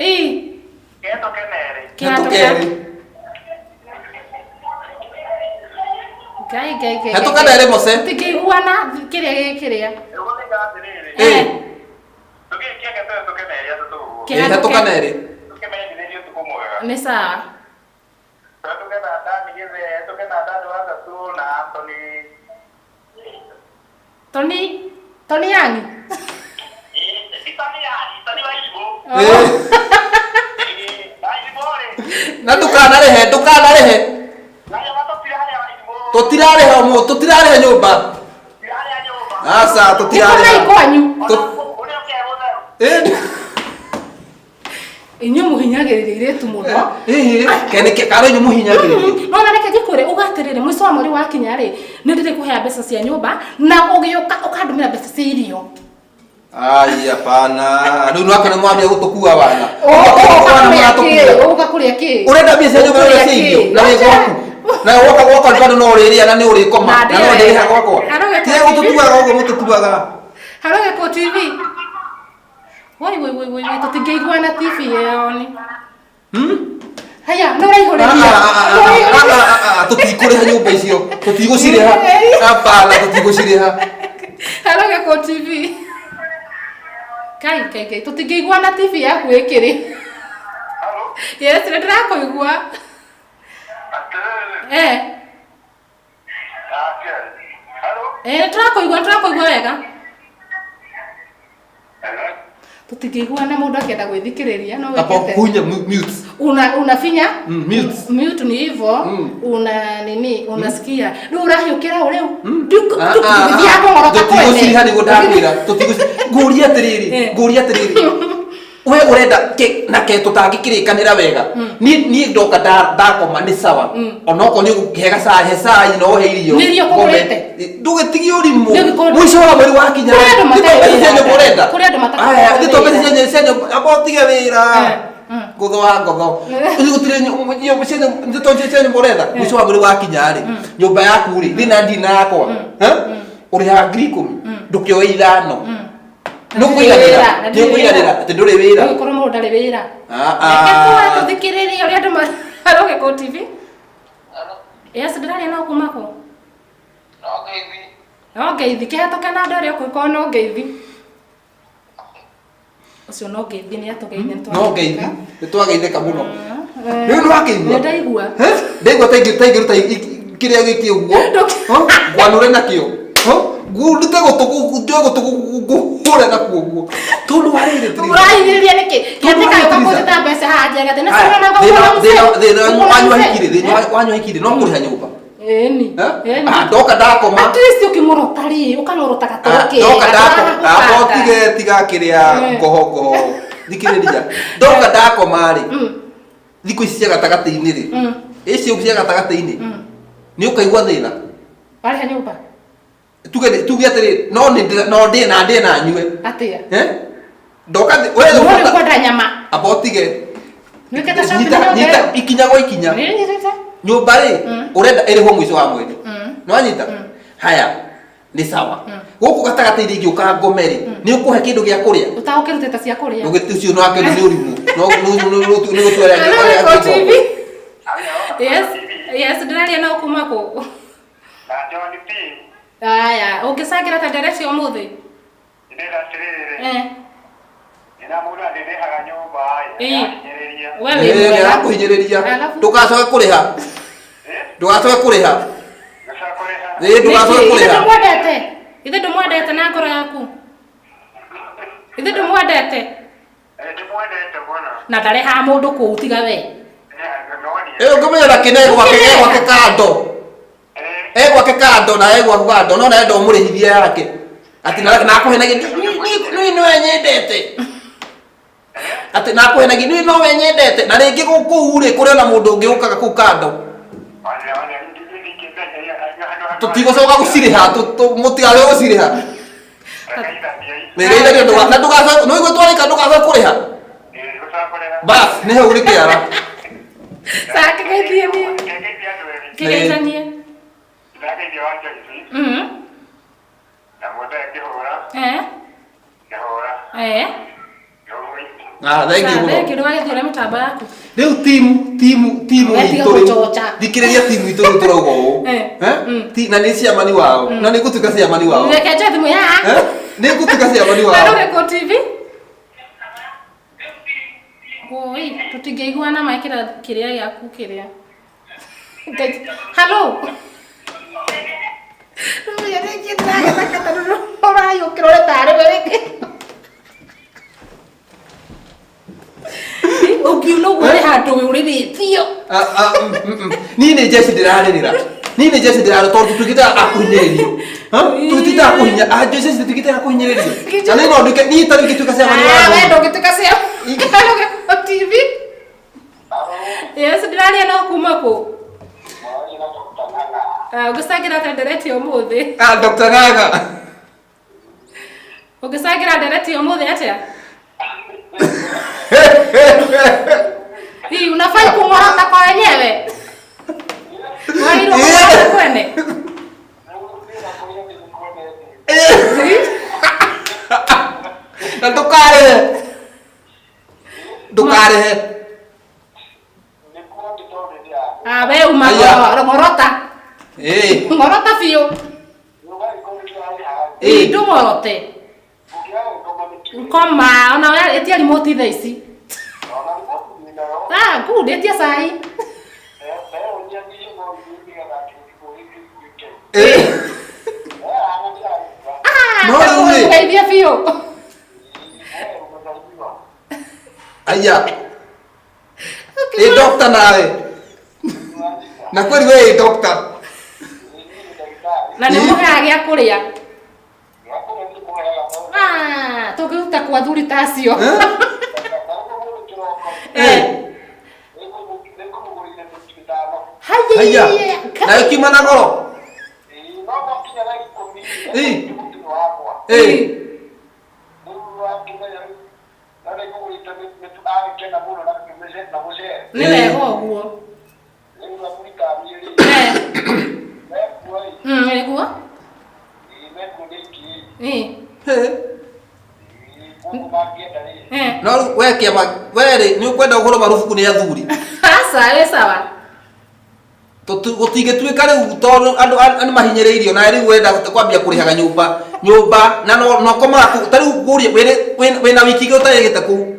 Ii. Hetũkerĩ. Ngai ngai ngai. Hetũka nerĩ Mose. Tũtingĩiguana kĩrĩa gĩkĩrĩa. Ĩĩ. Ĩĩ hetũka nerĩ. Nĩ sawa. Tony Tony Yani. Ĩĩ. Na ndũkanarĩhe ndũkanarĩhe. Tũtirarĩha ũmũthĩ tũtirarĩha nyũmba. Aca tũtirarĩha. Nĩ kwanyu. Ĩĩ. Inyuĩ mũhinyagĩrĩria airĩtu mũno. Ĩĩ. Kene karo inyuĩ mũhinyagĩrĩria. No na reke ngĩkwĩre uga atĩrĩrĩ mũico wa mweri wakinya rĩ nĩ ndĩrĩkũhea mbeca cia nyũmba na ũgĩũka ũkandũmĩra mbeca cia irio. Ai hapana. Rĩu nĩwakĩona mwambia gũtũkua wana. Ũgũka kũrĩa kĩ? Ũrenda mbia cia nyũmba na cia irio na wĩ gwaku. Na woka gwakwa bado no ũrĩrĩa na nĩ ũrĩkoma na no ndĩrĩha gwakwa. Tiga gũtũtuaga ũguo mũtũtuaga. Hello Gĩkũ TV. Woi woi woi woi tũtingĩiguana TV ĩyo ni. Haya, nĩ ũraihũrĩria. Tũtikũrĩha nyũmba icio. Tũtigũcirĩha. Hapana tũtigũcirĩha. Hello Gĩkũ TV. Kai kai kai tũtingĩiguana TV yaku ĩkĩrĩ. Yes, nĩ ndĩrakũigua. Eh. Eh, nĩ tũrakũigua wega. Tũtingĩiguana mũndũ akĩenda gwĩthikĩrĩria no Hapo wĩkĩte. kunya mute. Una unafinya Mute. Mute ni hivyo una nini unasikia rĩu ũrahiũkĩra ũ rĩu thiaga kũng'orota kwene Tũtigũcirĩha nĩguo ndakwĩra. Tũtigũcirĩha. Ngũria atĩrĩrĩ, ngũria atĩrĩrĩ. We ũrenda ke na ke tũtangĩkĩrĩkanĩra wega. Niĩ ndoka ndakoma nĩ sawa. Onokorwo nĩ ũgũkĩhe gacai, he cai na ũhe irio. Nĩ irio ũkũgũrĩte? Ndũgĩtigie ũrimũ. Nĩ ũgĩkorwo- Mũico wa mweri wakinya. Kũrĩ andũ Nĩ to matarĩ mbeca cia wĩra. nyũmba ũrenda. Kũrĩ andũ matarĩ Aya, nĩ to mbeca wĩra. cia nyũmba. Amba ũtige wĩra. Ngotho wa ngotho. Ũcio gũtirĩ nĩ to cia nyũmba ũretha. Mũico wa mweri wakinya rĩ, nyũmba yaku rĩ, thĩna ndina yakwa. Ũrĩhaga 10,000. Ndũkĩoe 5. Nĩ ũkũiganĩra. Nĩ ũkũiganĩra atĩ ndũrĩ wĩra. Ũgĩkorwo mũndũ ndarĩ wĩra. Ah, Reke ah. tũthikĩrĩrie ũrĩa andũ Hello Gĩkũ TV. Yes, ndĩraria nao kuma kũ? No ngeithi. Kĩhetũke na andũ arĩa ũkũĩkorwo no ngeithi. Ũcio no ngeithi nĩ atũgeithia nĩ No ngeithi. Nĩ twageithĩka mũno. Rĩu nĩ wakĩigua? Nĩ ndaigua. Ndaigua ta ingĩruta kĩrĩa gĩkĩ ũguo. Ngwanũre nakĩo. Ngundute gũtũ njoe gũtũ ngũhũre nakuo ũguo. Tondũ wa rĩrĩ tĩrĩ. Ũrahinyĩrĩria nĩkĩ? Kĩatĩka Tondũ gũka wa rĩrĩ, kũnjĩta mbeca haha njega thĩna Aya, ciona thĩna thĩna wanyu ahikire thĩna wanyu ahikire no kũrĩha nyũmba. Ĩni. Ah, ndoka ndakoma. At least ũkĩmũrota rĩ, ũkamũrota gatoro kega. Ndoka ndakoma. Amba tũragũbanga. ũtige tiga kĩrĩa ngoho ngoho. Thikĩrĩria. Ndoka ndakoma rĩ. Thikũ ici cia gatagatĩ-inĩ rĩ. Ici cia gatagatĩ-inĩ. Nĩ ũkaigua thĩna. Warĩha nyũmba? Tuge atĩrĩ no nĩ no ndĩe na ndĩe na nyue. Atĩa? Ndoka we No rĩu kwenda nyama. Amba ũtige. Nĩwĩkĩte shopping Nyita nyũmba nyita ĩyo? ikinya gwa ikinya. Nĩnyitĩte. Nyũmba rĩ ũrenda ĩrĩhwo mũico wa mweri. Nĩwanyita? Haya. Nĩ sawa. Gũkũ gatagatĩ-inĩ ingĩũka ngome rĩ, nĩ ũkũhe kĩndũ gĩa kũrĩa? Ũtagũkĩrutĩte cia kũrĩa. Ũcio no akĩndũ nĩ ũrimũ. No nĩ gũtwara. Hello, Gĩko TV. Yes, yes, ndĩraria na kuma kũ? Na John P. Aya, ũngĩcangĩra ta ndereti ũmũthĩ? Ndĩrenda atĩrĩrĩ, Eh, ĩna mũndũ andĩrĩhaga nyũmba Ĩĩ. ĩ, we wĩ mwega. Nĩarakũhinyĩrĩria. Alafu? Ndũgacoke kũrĩha. Ndũgacoke kũrĩha. Gũcakũrĩha. Ĩĩ, ndũgacoke Nĩkĩ? Ithe kũrĩha. ndũmwendete? Ithe ndũmwendete na ngoro yaku? Ithe ndũmwendete? Ndĩmwendete mũno. Na ndarehaga mũndũ kũu tiga we. Ĩ, ũngĩmenya na kĩne gwake, e gwake kando. E gwake kando na e gwaku kando, no nawe ndũmũrĩhithia yake. Atĩ na akũhenagia, niĩ nĩwe nyendete. Atĩ na akũhenagia, niĩ nowe nyendete. Na rĩngĩ kũu rĩ, kũrĩ ona mũndũ ũngĩ ũkaga kũu kando. Tũtigũcoka gũcirĩha, mũtigacoke gũcirĩha. Nĩgeithagia na ndũgacoke, nĩ ũigua twarĩka ndũgacoke kũrĩha. Bas, nĩ hau rĩ kĩara. Sawa, kĩgeithie niĩ. Kĩgeithanie. Eh. Eh. Ah, thank you Sawa, mũno. thank you. Ndũgagĩthure mĩtambo yaku. Rĩu timu timu timu We tiga itũ rĩu gũchocha. thikĩrĩria timu itũ rĩu tũrauga ũũ. Eh. Eh? Na nĩ ciamani wao, na nĩ ngũtuĩka ciamani wao. Reke njoe thimũ ya. Eh? Nĩ ngũtuĩka ciamani Hello, wao. Gĩko TV. Woi, tũtingĩiguana mekĩra kĩrĩa gĩaku kĩrĩa. Ngai- Hello. Rĩu rĩngĩ ndĩragĩtheka tondũ ũrayũkĩra ũrĩ tarĩ we rĩngĩ. Ũngiuna ũguo ũrĩ handũ ũrĩrĩtio. Ah, ah, Niĩ nĩ njeci ndĩrarĩrĩra. Niĩ nĩ njeci ndĩrarĩrĩra tondũ tũtuĩkĩte a kũhinyĩrĩrio. Ha? Tũtuĩkĩte a kũhinya, ah, njeci tũtuĩkĩte a kũhinyĩrĩrio. Na niĩ no nduĩke, niĩ ta rĩu ingĩtuĩka ciamani Ah, wao. we ndũngĩtuĩka cia. Hello, Gĩko TV. Yes, ndĩraria no kuma kũ? Ah, ũngĩcangĩra atĩa ndereti ũmũthĩ? Ah, Dr. Ng'ang'a. Ũngĩcangĩra ndereti ũmũthĩ atĩa? Hii unafai kung'orota kwa wenyewe. Wagĩrĩirwo kũng'orota kwene. Na ndũkarĩhe. Ndũkarĩhe. Ah, we uma Aya. ng'orota. Ĩĩ. Ng'orota biũ. Ĩĩ. Ndũng'orote. Koma, ona we ĩtia remote thaa ici. Ah, good, ĩtia cai. Ĩĩ. Ah, No rĩu rĩ. ũgeithie biũ. Aya. Ĩ doctor nawe. Na kweli we ĩ doctor. Na nĩ mũheaga gĩa kũrĩa. Ah, tũngĩruta kwa athuri ta acio. Eh? Eh. Haya. Haiya. Nayo kiuma na goro. Ĩ. Ĩ. Nĩ wega ũguo. Eh. Nĩguo. Ĩ. Hĩ. Eh. No rĩu we kĩama we rĩ nĩ ũkwenda ũhoro marubuku nĩ athuri. Aca, ĩ sawa. Gũtingĩtuĩka rĩu tondũ andũ nĩ mahinyĩrĩirio na rĩu wenda kwambia kũrĩhaga nyũmba nyũmba na no no komaga kũu ta rĩu ngũrie wĩna wiki igĩrĩ ũtarĩgĩte kũu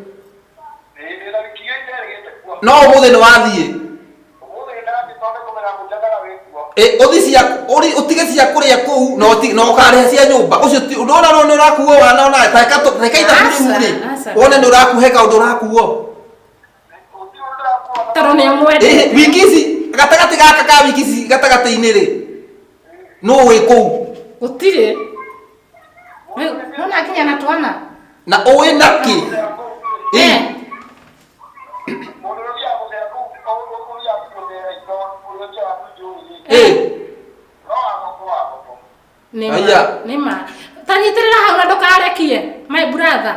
no ũmũthĩ nĩ wathiĩ. Ĩ, ũthi cia ũtige cia kũrĩa kũu na na ũkarĩha cia nyũmba ũcio ti ũndũ ona no nĩ ũrakuo wana ona ta reka ithabu rĩu rĩ Aca, aca. wone nĩ ũrakuhe kaũndũ ũrakuo. Tondũ nĩ ũmwendete. Ĩ, wiki ici gatagatĩ gaka ka wiki ici gatagatĩ-inĩ rĩ nũ wĩ kũu Gũtirĩ. Nona nginya na twana. Na ũĩ nakĩ? Ĩ. Eh. Ĩ. Nĩ ma. Aya. Nĩ ma. Ta nyitĩrĩra hau na ndũkarekie. My brother.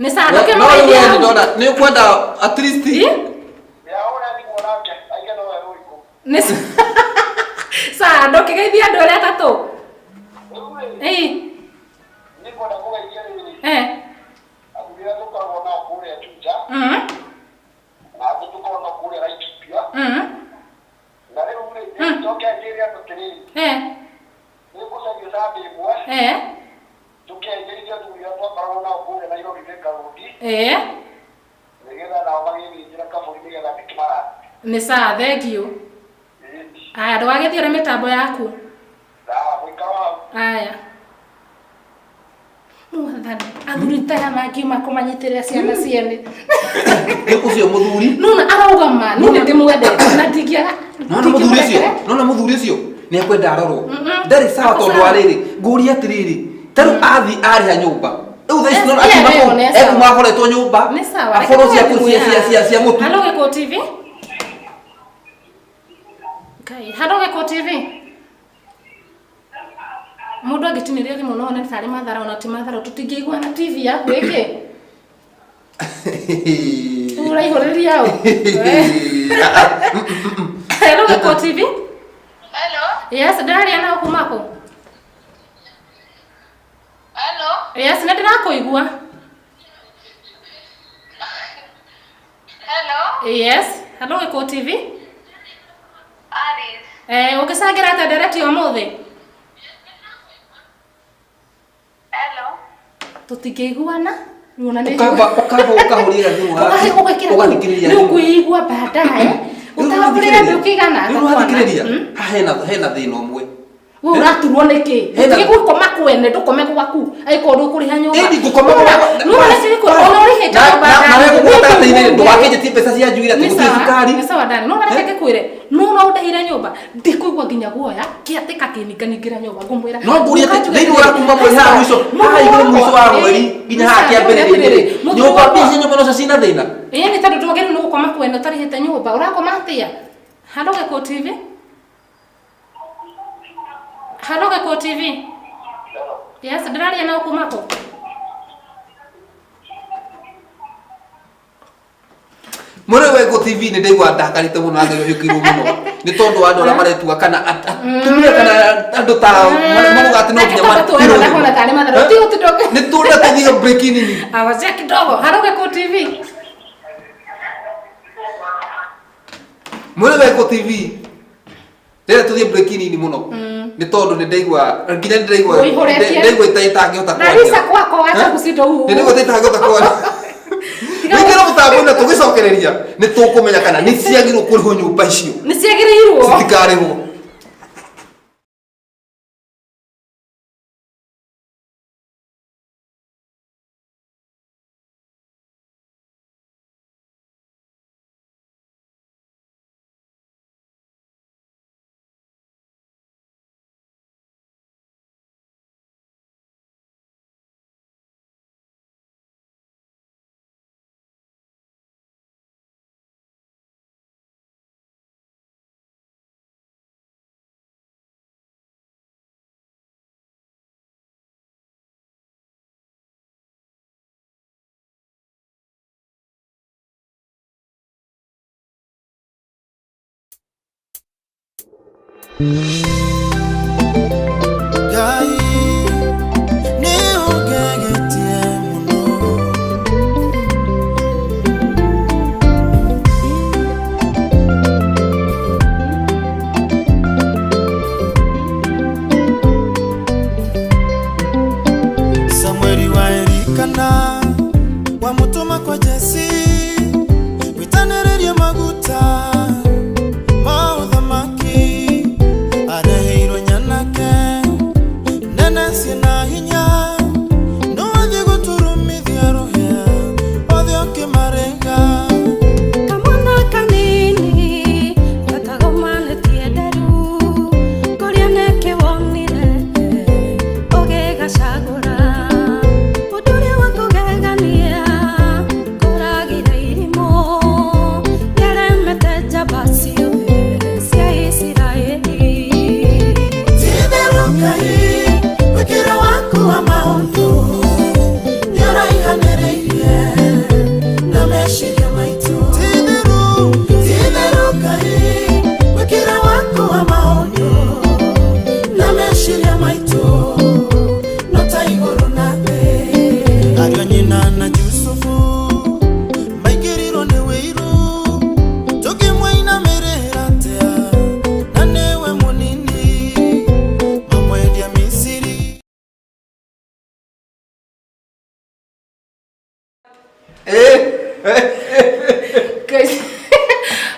Nĩ sawa, No rĩu ndũkĩmũgeithie we hau. nĩndona nĩ ũkwenda at least Ĩ? Nĩ sawa. Kando kĩgeithia andũ arĩa atatũ. Ĩĩ. Nĩngwenda kũgeithia rĩrĩ. Athuri arĩa tũkoragwo nao kũrĩa Juja. Na angĩ tũkoragwo nao kũrĩa Laikipia. Na rĩu rĩ, njoke njĩre andũ atĩrĩrĩ. Nĩngũcaria Sunday ĩmwe. Tũkĩanjĩrĩria athuri arĩa twakoragwo nao kũrĩa Nairobi Thika Road. Nĩgetha nao magĩthĩnjĩra kabũri nĩgetha ndĩkĩmarathime. Nĩ sawa, thank you. Aya, ndũgagĩthiĩ ũrĩ mĩtambo yaku. Sawa, mũikaro hau. Aya. Mwathani, athuri taya mangiuma kũmanyitĩrĩra ciana ciene. Ũcio mũthuri. Nona arauga ma, niĩ nĩ ndĩmwendete na ndingĩaga. Nona mũthuri ũcio, nona mũthuri ũcio nĩ ekwenda arorwo. Ndarĩ sawa tondũ wa rĩrĩ, ngũria atĩrĩrĩ, ta rĩu athiĩ arĩha nyũmba. Rĩu thaa ici nona akiuma kũu, ekuma akoretwo nyũmba. Nĩ sawa. Aborwo cia cia mũtu. Hello Gĩkũyũ TV. Ngai, hello Gĩkũyũ TV. Mũndũ angĩtinĩria thimũ no one tarĩ mathara ona ti mathara tũtingĩigua na TV yaku ĩkĩ. Ũraihũrĩria ũ? Hello Gĩkũyũ TV. Hello. Yes, ndĩraria nao kuma kũ? Hello. Yes, nĩ ndĩrakũigua. Hello. Yes, hello Gĩkũyũ TV. Alice. Ũngĩcangĩra atĩa ndereti ũmũthĩ? Hello. Tũtingĩiguana. Nĩ Ũkamba ũkahũrĩra thimũ haku. Ũgekĩra Ũgathikĩrĩria nĩ ũkwĩigua baadaye. Ũtambũrĩre andũ ũkĩigana. Rĩu ũrathikĩrĩria. Haha hena thĩna ũmwe. We ũraturwo nĩkĩ? Ũtige gũkoma kwene, ndũkome gwaku. Angĩkorwo ndũkũrĩha nyũmba. Ĩni ngũkoma gwakwa. No ũrĩa ona ũrĩhĩte nyũmba. Na we gũkũ gatagatĩ-inĩ ndũgakĩnjĩtie mbeca cia njuĩrĩ atĩ gũtirĩ cukari. Nĩ sawa Dani, no reke ngĩkwĩre, no no ũndĩhire nyũmba, ndikũigua nginya guoya, kĩatĩka kĩninganingĩra nyũmba ngũmwĩra. No ngũrie atĩ thĩinĩ wa kuma mweri haha mũico, haha igũrũ mũico wa mweri nginya haha kĩambĩrĩria-inĩ rĩ, nyũmba mbia cia nyũmba nocio cina thĩna. Ĩĩ nĩ tondũ ndwagĩrĩirwo nĩ gũkoma kwene ũtarĩhĩte nyũmba, ũrakoma atĩa? Hello Gĩkũyũ TV. Hello Gĩkũyũ TV. Yes, ndĩraria nao kuma kũ? Mũrĩ wa Gĩkũyũ TV nĩ ndaigua ndakarĩte mũno na ngĩhĩkirwo mũno nĩ tondũ wa andũ arĩa maretua kana atumia kana andũ ta marauga atĩ no nginya nĩ tũrenda tũthiĩ break nini. Awazia kidogo. Hello Gĩkũyũ TV. Mũrĩ wa Gĩkũyũ TV rĩrĩa tũthiĩ break nini mũno nĩ tondũ nĩ ndaigua nginya nĩ ndaigua ndaigua itangĩhota kwaria. Narisa kwako wacha gucindo uu. Nĩ ndaigua itangĩhota kwaria. Wĩkĩre mũtambo-inĩ tũgĩcokereria nĩ tũkũmenya kana nĩ ciagĩrĩirwo kũrĩhwo nyũmba icio. Nĩ ciagĩrĩirwo. Citikarĩhwo. Ngai nĩ ũngegetie mũno. Samueli wa Elikana wamutuma kwa Jesi witanĩrĩrie maguta ma ũthamaki areheirwo nyanake nene ciĩna hinya no athiĩ gũturumithia rũhĩa othe ũkĩmarĩga. Kamwana kanini gatagomanĩtie nderu kũrĩa nĩkĩ wonire ũgĩgacagũra ũndũ ũrĩa wa kũgegania kũragire.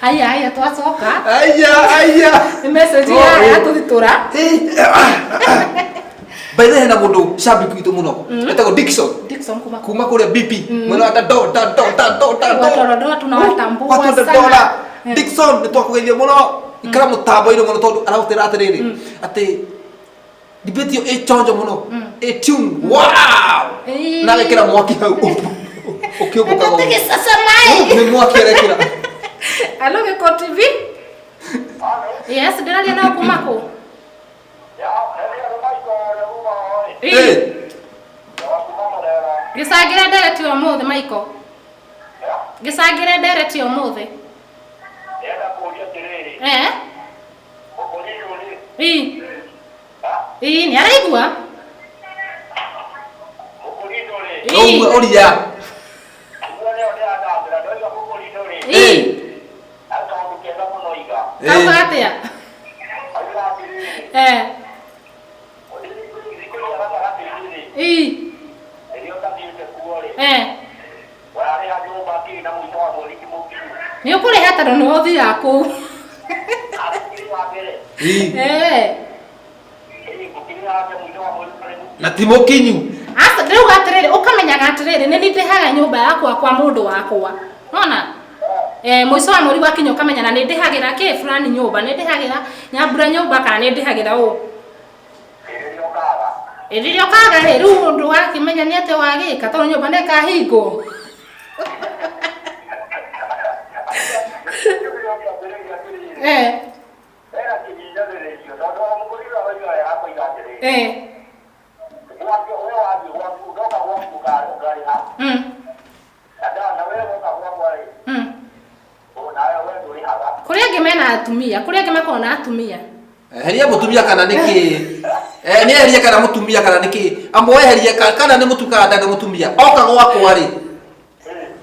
Aya aya twacoka. Aya aya. Nĩ message ya yatũthitũra. By the way hena mũndũ shabiki witũ mũno etagwo Dickson. Dickson kuma kũrĩa BP mwena wa do do do do do. Watu wa tunawatambua sana. Dickson nĩ twakũgeithia mũno. Ikara mũtambo-inĩ mũno tondũ aragũtĩra atĩrĩrĩ atĩ debate ĩyo ĩ chonjo mũno ĩ tune wow na agekĩra mwaki hau ũkĩũmbũkaga nĩ mwaki arekĩra. Hello Gĩko TV. Yes, ndĩraria nao kuma kũ? Gĩcangĩre ndereti ũmũthĩ Michael. Gĩcangĩre ndereti ũmũthĩ. Ii, nĩ araigua? Ũria. Kauga atĩa? Nĩ ũkũrĩha tondũ nĩwe ũthiaga kũu. Na ti mũkinyu. Aca ndĩrauga atĩrĩrĩ ũkamenyaga atĩrĩrĩ nĩ ndĩhaga nyũmba yakwa kwa mũndũ wakwa. Nona? Mũico wa mweri wakinya ũkamenya na nĩ ndĩhagĩra kĩ fulani nyũmba, nĩ ndĩhagĩra Nyambura nyũmba kana nĩ ndĩhagĩra ũ. Rĩrĩa ũkaga rĩ rĩu ũndũ wakĩmenya nĩ atĩa wagĩka tondũ nyũmba nĩ ĩkahingwo. Kũrĩa angĩ mena atumia, kũrĩa angĩ makoragwo na atumia. Eheria mũtumia kana nĩ kĩ? Nĩ eherie kana mũtumia kana nĩ kĩ? Amwe eherie kana nĩ mũtu kana ndarĩ mũtumia. Oka gwakwa rĩ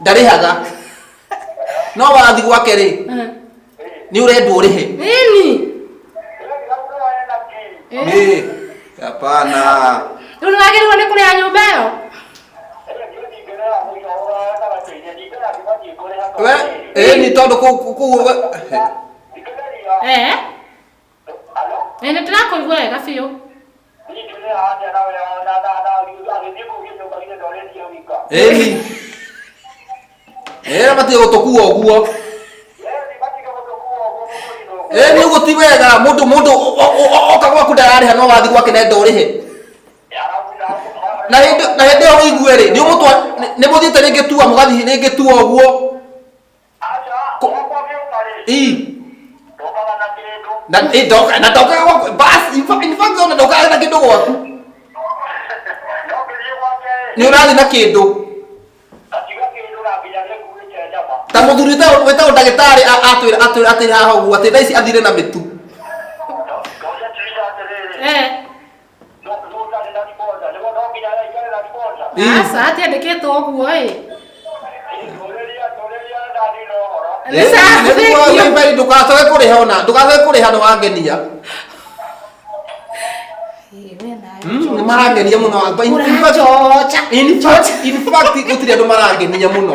ndarĩhaga. No wathi gwake rĩ nĩ ũrendwo ũrĩhe. Nini? Hapana. Rĩu nĩ wagĩrĩirwo nĩ kũrĩha nyũmba ĩyo? We, nĩ tondũ kũu Nĩ ndĩrakũigua wega biũ. Matige gũtũkua ũguo. Nĩ ũguo ti wega mũndũ oka gwaku ndararĩha no wathi gwake nenda ũrĩhe. Na hĩndĩ ĩyo ũigue rĩ nĩ mũthiĩte rĩngĩ tua mũgathiĩ rĩngĩ tua ũguo. Na ndokaga gwaku bas in fact ona ndokaga na kĩndũ gwaku. Nĩ ũrathiĩ na kĩndũ. Ta mũthuri wĩtagwo ndagĩtarĩ atwĩra atĩ haha ũguo atĩ thaa ici athire na mĩtu. Aca atiandĩkĩtwo ũguo ĩ. Ndũgacoke kũrĩha ona ndũgacoke kũrĩha nĩ wangenia. Nĩ marangenia mũno. In fact gũtirĩ andũ marangenia mũno.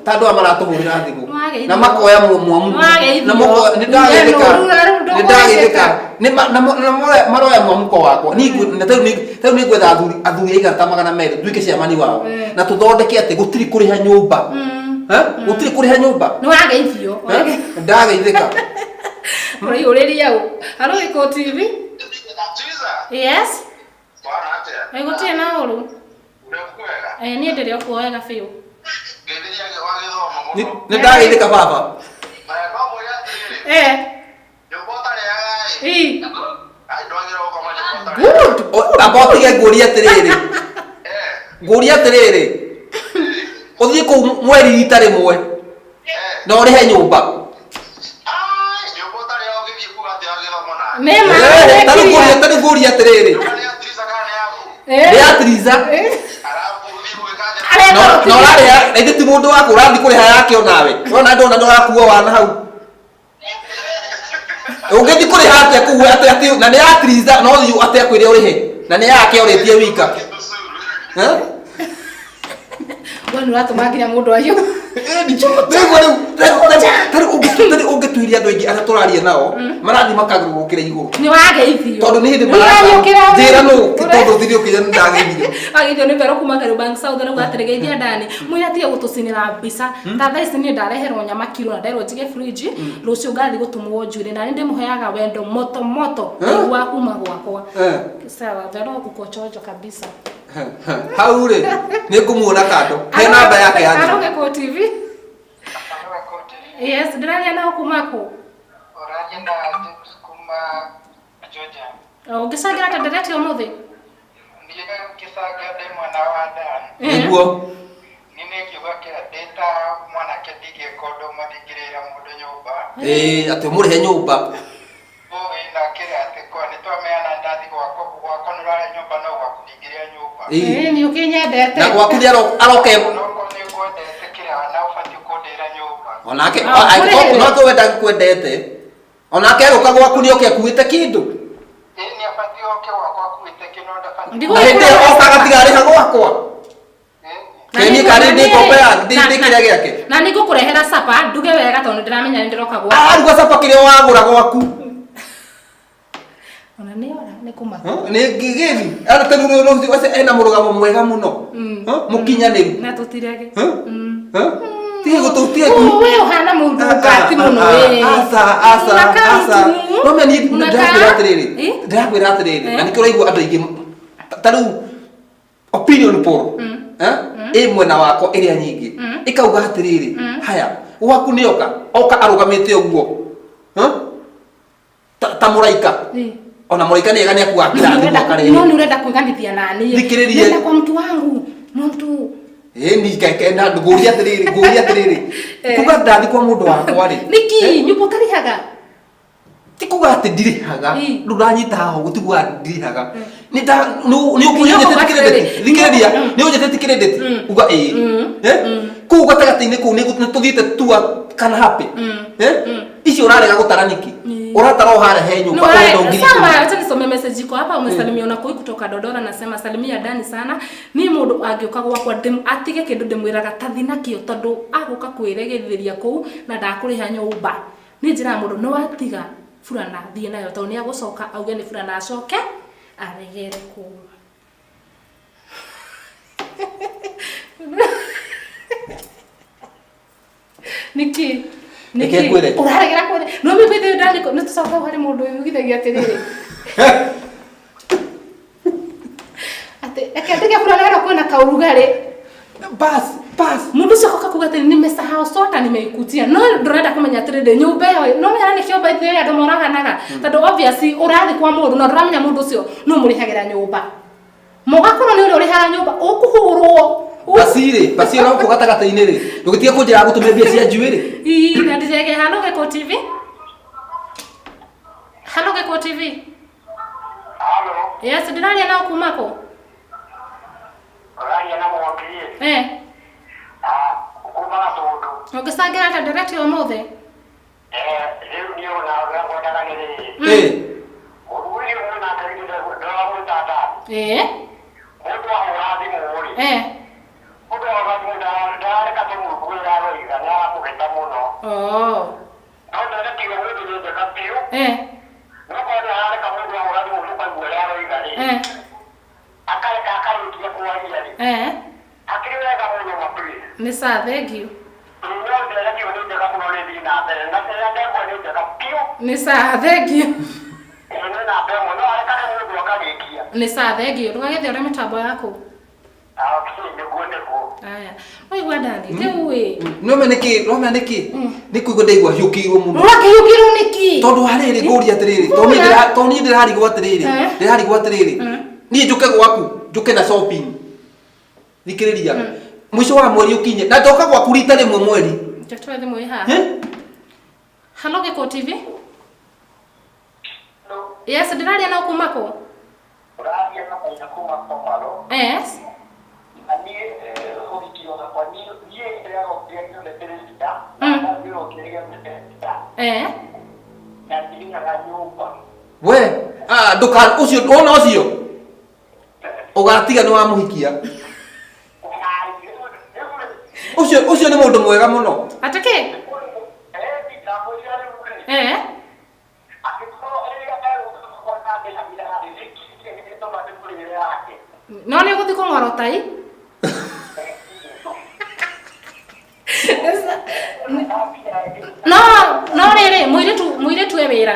Ta andũ aya maratũhũrĩra thimũ na makoya mwamu na nĩ ndagĩthĩka nĩ maroya mwamuko wakwa na rĩu nĩ ngwetha athuri aigana ta 200 nduĩke ciamani wao na tũthondeke atĩ gũtirĩ kũrĩha nyũmba. Gũtirĩ kũrĩha nyũmba. Nĩ wageithio. Ndageithĩka. Ũraihũrĩria ũ? Hello Gĩko TV. Yes. Gũtirĩ na ũru. Niĩ ndĩrĩ o kuo wega biũ. Nĩ ndageithĩka baba. Good. Amba ũtige ngũrie atĩrĩrĩ. Ngũrie atĩrĩrĩ. Ũthiĩ kũu mweri rita rĩmwe. Na ũrĩhe nyũmba. Ta rĩu ngũrie atĩrĩrĩ. Nĩ ya Triza. Na ũrarĩha na ithe ti mũndũ waku ũrathiĩ kũrĩha yake onawe. Wona ndona nĩ ũrakua wana hau. Ũngĩthiĩ kũrĩha atĩa kũu atĩ na nĩ ya Triza no thiĩ atĩ akwĩre ũrĩhe na nĩ yake ũrĩtie wika. We nĩ ũratũma nginya mũndũ aiyũ. Nĩguo rĩu tarĩu ũngĩtuiria andũ aingĩ arĩa tũraria nao marathiĩ makagũrũkĩra igũrũ. Nĩ wageithio. Tondũ nĩ hĩndĩ Nĩũrariũkĩra njĩra nũ Ũre- tondũ thiri ũkĩnya nĩ ndageithio. Wageithio nĩ Vero kuma Kariobangi South arauga atĩrĩ geithia Dani mwĩre atige gũtũcinĩra mbica ta thaa ici niĩ ndareherwo nyama kiro na nderwo njige fridge rũciũ ngathiĩ gũtumwo njuĩrĩ na nĩ ndĩmũheaga wendo moto moto wa kuma gwakwa. Sawa Vero uko chonjo kabisa. Hau rĩ nĩ ngũmuona kando he namba yake ya thimũ. Aroge ko TV. Yes, ndĩraria nao kuma kũ? Ũraria na James kuma Georgia. Ũngĩcangĩra ta ndereti ũmũthĩ? Niĩ ngĩcangĩra ndĩ mwana wa Dan. Nĩguo. Niĩ nĩ ngiuga kĩrĩa ndĩ ta mwanake ndingĩka ũndũ ũmwe ndingĩrĩra mũndũ nyũmba. Ĩĩ atĩ ũmũrĩhe nyũmba. Ũĩ na kĩrĩa atĩ kwa nĩ twamenyana ndathi gwakwa gwakwa nĩ ũrarĩa nyũmba no gwaku ndingĩrĩa nyũmba. Ĩĩ. Ĩĩ nĩ ũkĩnyendete. Na gwaku nĩ aroke Onokorwo nĩ ngwendete kĩrĩa na ũbatiĩ kũndĩra nyũmba. onake Ah, kũrĩhĩre. no kwenda kwendete onake aroka gwaku nĩ oke akuĩte kĩndũ. Ĩĩ nĩ abatiĩ oke gwakwa akuĩte kĩno ndabatiĩ. Ndigũ- Na hĩndĩ ĩyo oka gatigarĩha gwakwa. Na Keni nĩ- karĩ na ndĩ nĩ- ngombe ya ndĩ na- ndĩ na- kĩrĩa gĩake. Na nĩ ngũkũrehera capa nduge wega tondũ nĩndĩramenya nĩ ndĩroka gwaku. Araruga capa kĩrĩa wagũra gwaku. Ona nĩ ora nĩ kũmaka. Nĩ ngĩgĩri. Ara tenu rũciũ ena mũrũgamo mwega mũno. Mũkinyanĩru. Na tũtirege. Tiga gũtũtia We ũhana mũndũ ngati mũno we. Aca aca Unakaa aca. mtu. No menya niĩ Unakaa- ndĩrakwĩra atĩrĩrĩ. Ĩ? Ndĩrakwĩra atĩrĩrĩ. Eh? Na nĩkĩo ũraigua andũ aingĩ ta rĩu opinion poll ĩ mwena wakwa ĩrĩa nyingĩ ĩkauga atĩrĩrĩ haya gwaku nĩ oka oka arũgamĩte ũguo ta mũraika. Ĩ. Ona mũraika nĩ ega nĩ akuaga kĩrathimo akarehe. No nĩ ũrenda kwĩganithia naniĩ. Thikĩrĩria. Nenda kwa mtu wangu. Mtu. Ĩ ni kenda ngũria atĩrĩrĩ ngũria atĩrĩrĩ Eh. kuga ndathi kwa mũndũ wakwa rĩ Nĩkĩ nyũmba ũtarĩhaga? ti kuga atĩ ndirĩhaga Ĩ. rĩu ndanyita haha ũguo ti kuga atĩ ndirĩhaga nĩ nda nĩ Nginya ũkũnyitĩte ũkauga credit atĩrĩrĩ, thikĩrĩria nĩ ũnyitĩte credit uga ĩĩ kũu gatagatĩ-inĩ kũu nĩ tũthiĩte tua kana happy icio ũrarega gũtara nĩkĩ ũratara o harĩa he nyũmba ũrenda o ngiri Sawa, ikũmi. acha nisome message iko hapa. Umesalimia na koi kutoka Dodora, nasema salimia Dani sana. Ni mundu angĩũka gwakwa atige kĩndũ ndĩmwĩraga tathi nakĩo tondũ agũka kwĩregithĩria kũu na ndakũrĩha nyũmba. Niĩ njĩraga mũndũ no atiga burana thiĩ nayo tondũ nĩ agũcoka auge nĩ burana acoke aregere kũu. Nĩkĩ? Reke ngwĩre. Ũraregera kwĩre. No mĩ bĩthĩ ndani nĩ tũcoka hau harĩ mũndũ yugithagia atĩrĩrĩ. Atĩ reke ndige burana ĩno kwĩna kaũrugarĩ. Bas bas Mũndũ ũcio agoka kuga atĩrĩ nimesahau soda nimeikutia. No ndũrenda kũmenya atĩrĩrĩ nyũmba ĩyo no menya nĩkĩo by the way andũ moraganaga. Tondũ obviously ũrathiĩ kwa mũndũ na ndũramenya mũndũ ũcio nũ mũrĩhagĩra nyũmba. Mũgakorwo nĩ ũrĩa ũrĩhaga nyũmba ũkũhũrwo. Basi rĩ basi ona gũkũ gatagatĩ-inĩ rĩ ndũgĩtige kũnjĩra gũtũmĩra mbia cia njuĩrĩ. Ii, na ndĩrege halo Gĩkũ TV. Halo Gĩkũ TV. Halo, Yes, ndĩraria nao kuma kũ? ũraria na Mwongiri. Eh, Ah, kuma Gatũndũ. ũngĩcangĩra ta ndereti ũmũthĩ? Rĩu niĩ ona ũrĩa ngwendaga nĩ rĩrĩ. Ĩ Mũthuri ũyũ nake githĩ ndũramwĩta Dani. Eh, Mũndũ ahũra thimũ rĩ, eh. mũndũ ahũra thimũ ndarareka tũmũigue ũrĩa aroiga, nĩ aramũhĩta mũno. Oh. No ndereti ĩyo mũndũ nĩ njega biũ. Eh, No korwo nĩ arareka mũndũ ahũra thimũ tũkaigua ũrĩa aroiga rĩ, eh, akareka akarĩkia kwaria rĩ, eh. akĩrĩ wega mũno ma please. Nĩ sawa, thank you. No ndereti ĩyo nĩ njega mũno nĩ ĩthiĩ na mbere. Na rĩrĩa ndekwa nĩ njega biũ. Nĩ sawa, thank you. Ĩyo nĩ namba ĩmwe. No arekage mũndũ akarĩkia. Nĩ sawa, thank you. Ndũgagĩthiĩ ũrĩa mĩtambo yaku. Ah, okay, nĩguo nĩguo. Aya. Waigua Dani, rĩu ĩ. nĩũmenya nĩkĩ nĩũmenya nĩkĩ nĩ kũigua ndaigua hiũkĩirwo mũno Ũrakĩhiũkĩrwo nĩkĩ? tondũ wa rĩrĩ ngũria atĩrĩrĩ tondũ niĩ ndĩrarigwo atĩrĩrĩ ndĩrarigwo atĩrĩrĩ niĩ njũke gwaku njũke na shopping thikĩrĩria mũico wa mweri ũkinye na ndoka gwaku rita rĩmwe mweri. Njotoe thimũ ĩ haha. Halo Gĩkũ TV. Yes, ndĩraria nao kuma kũ? Ũraria na Maina kuma Komaro. Yes. Na niĩ ũhiki wakwa niĩ ndĩragwo kĩrĩa gĩothe ndĩrenda na ndĩragwo kĩrĩa gĩothe ndĩrenda na ndirĩhaga nyũmba. We ndũka ũcio wona ũcio ũgatiga nĩ wamũhikia. Rĩu Ũcio ũcio nĩ mũndũ mwega mũno. Atĩ kĩ? Eh. No nĩ ũgũthiĩ kũng'orota i? No no rĩrĩ mũirĩtu mũirĩtu e wĩra.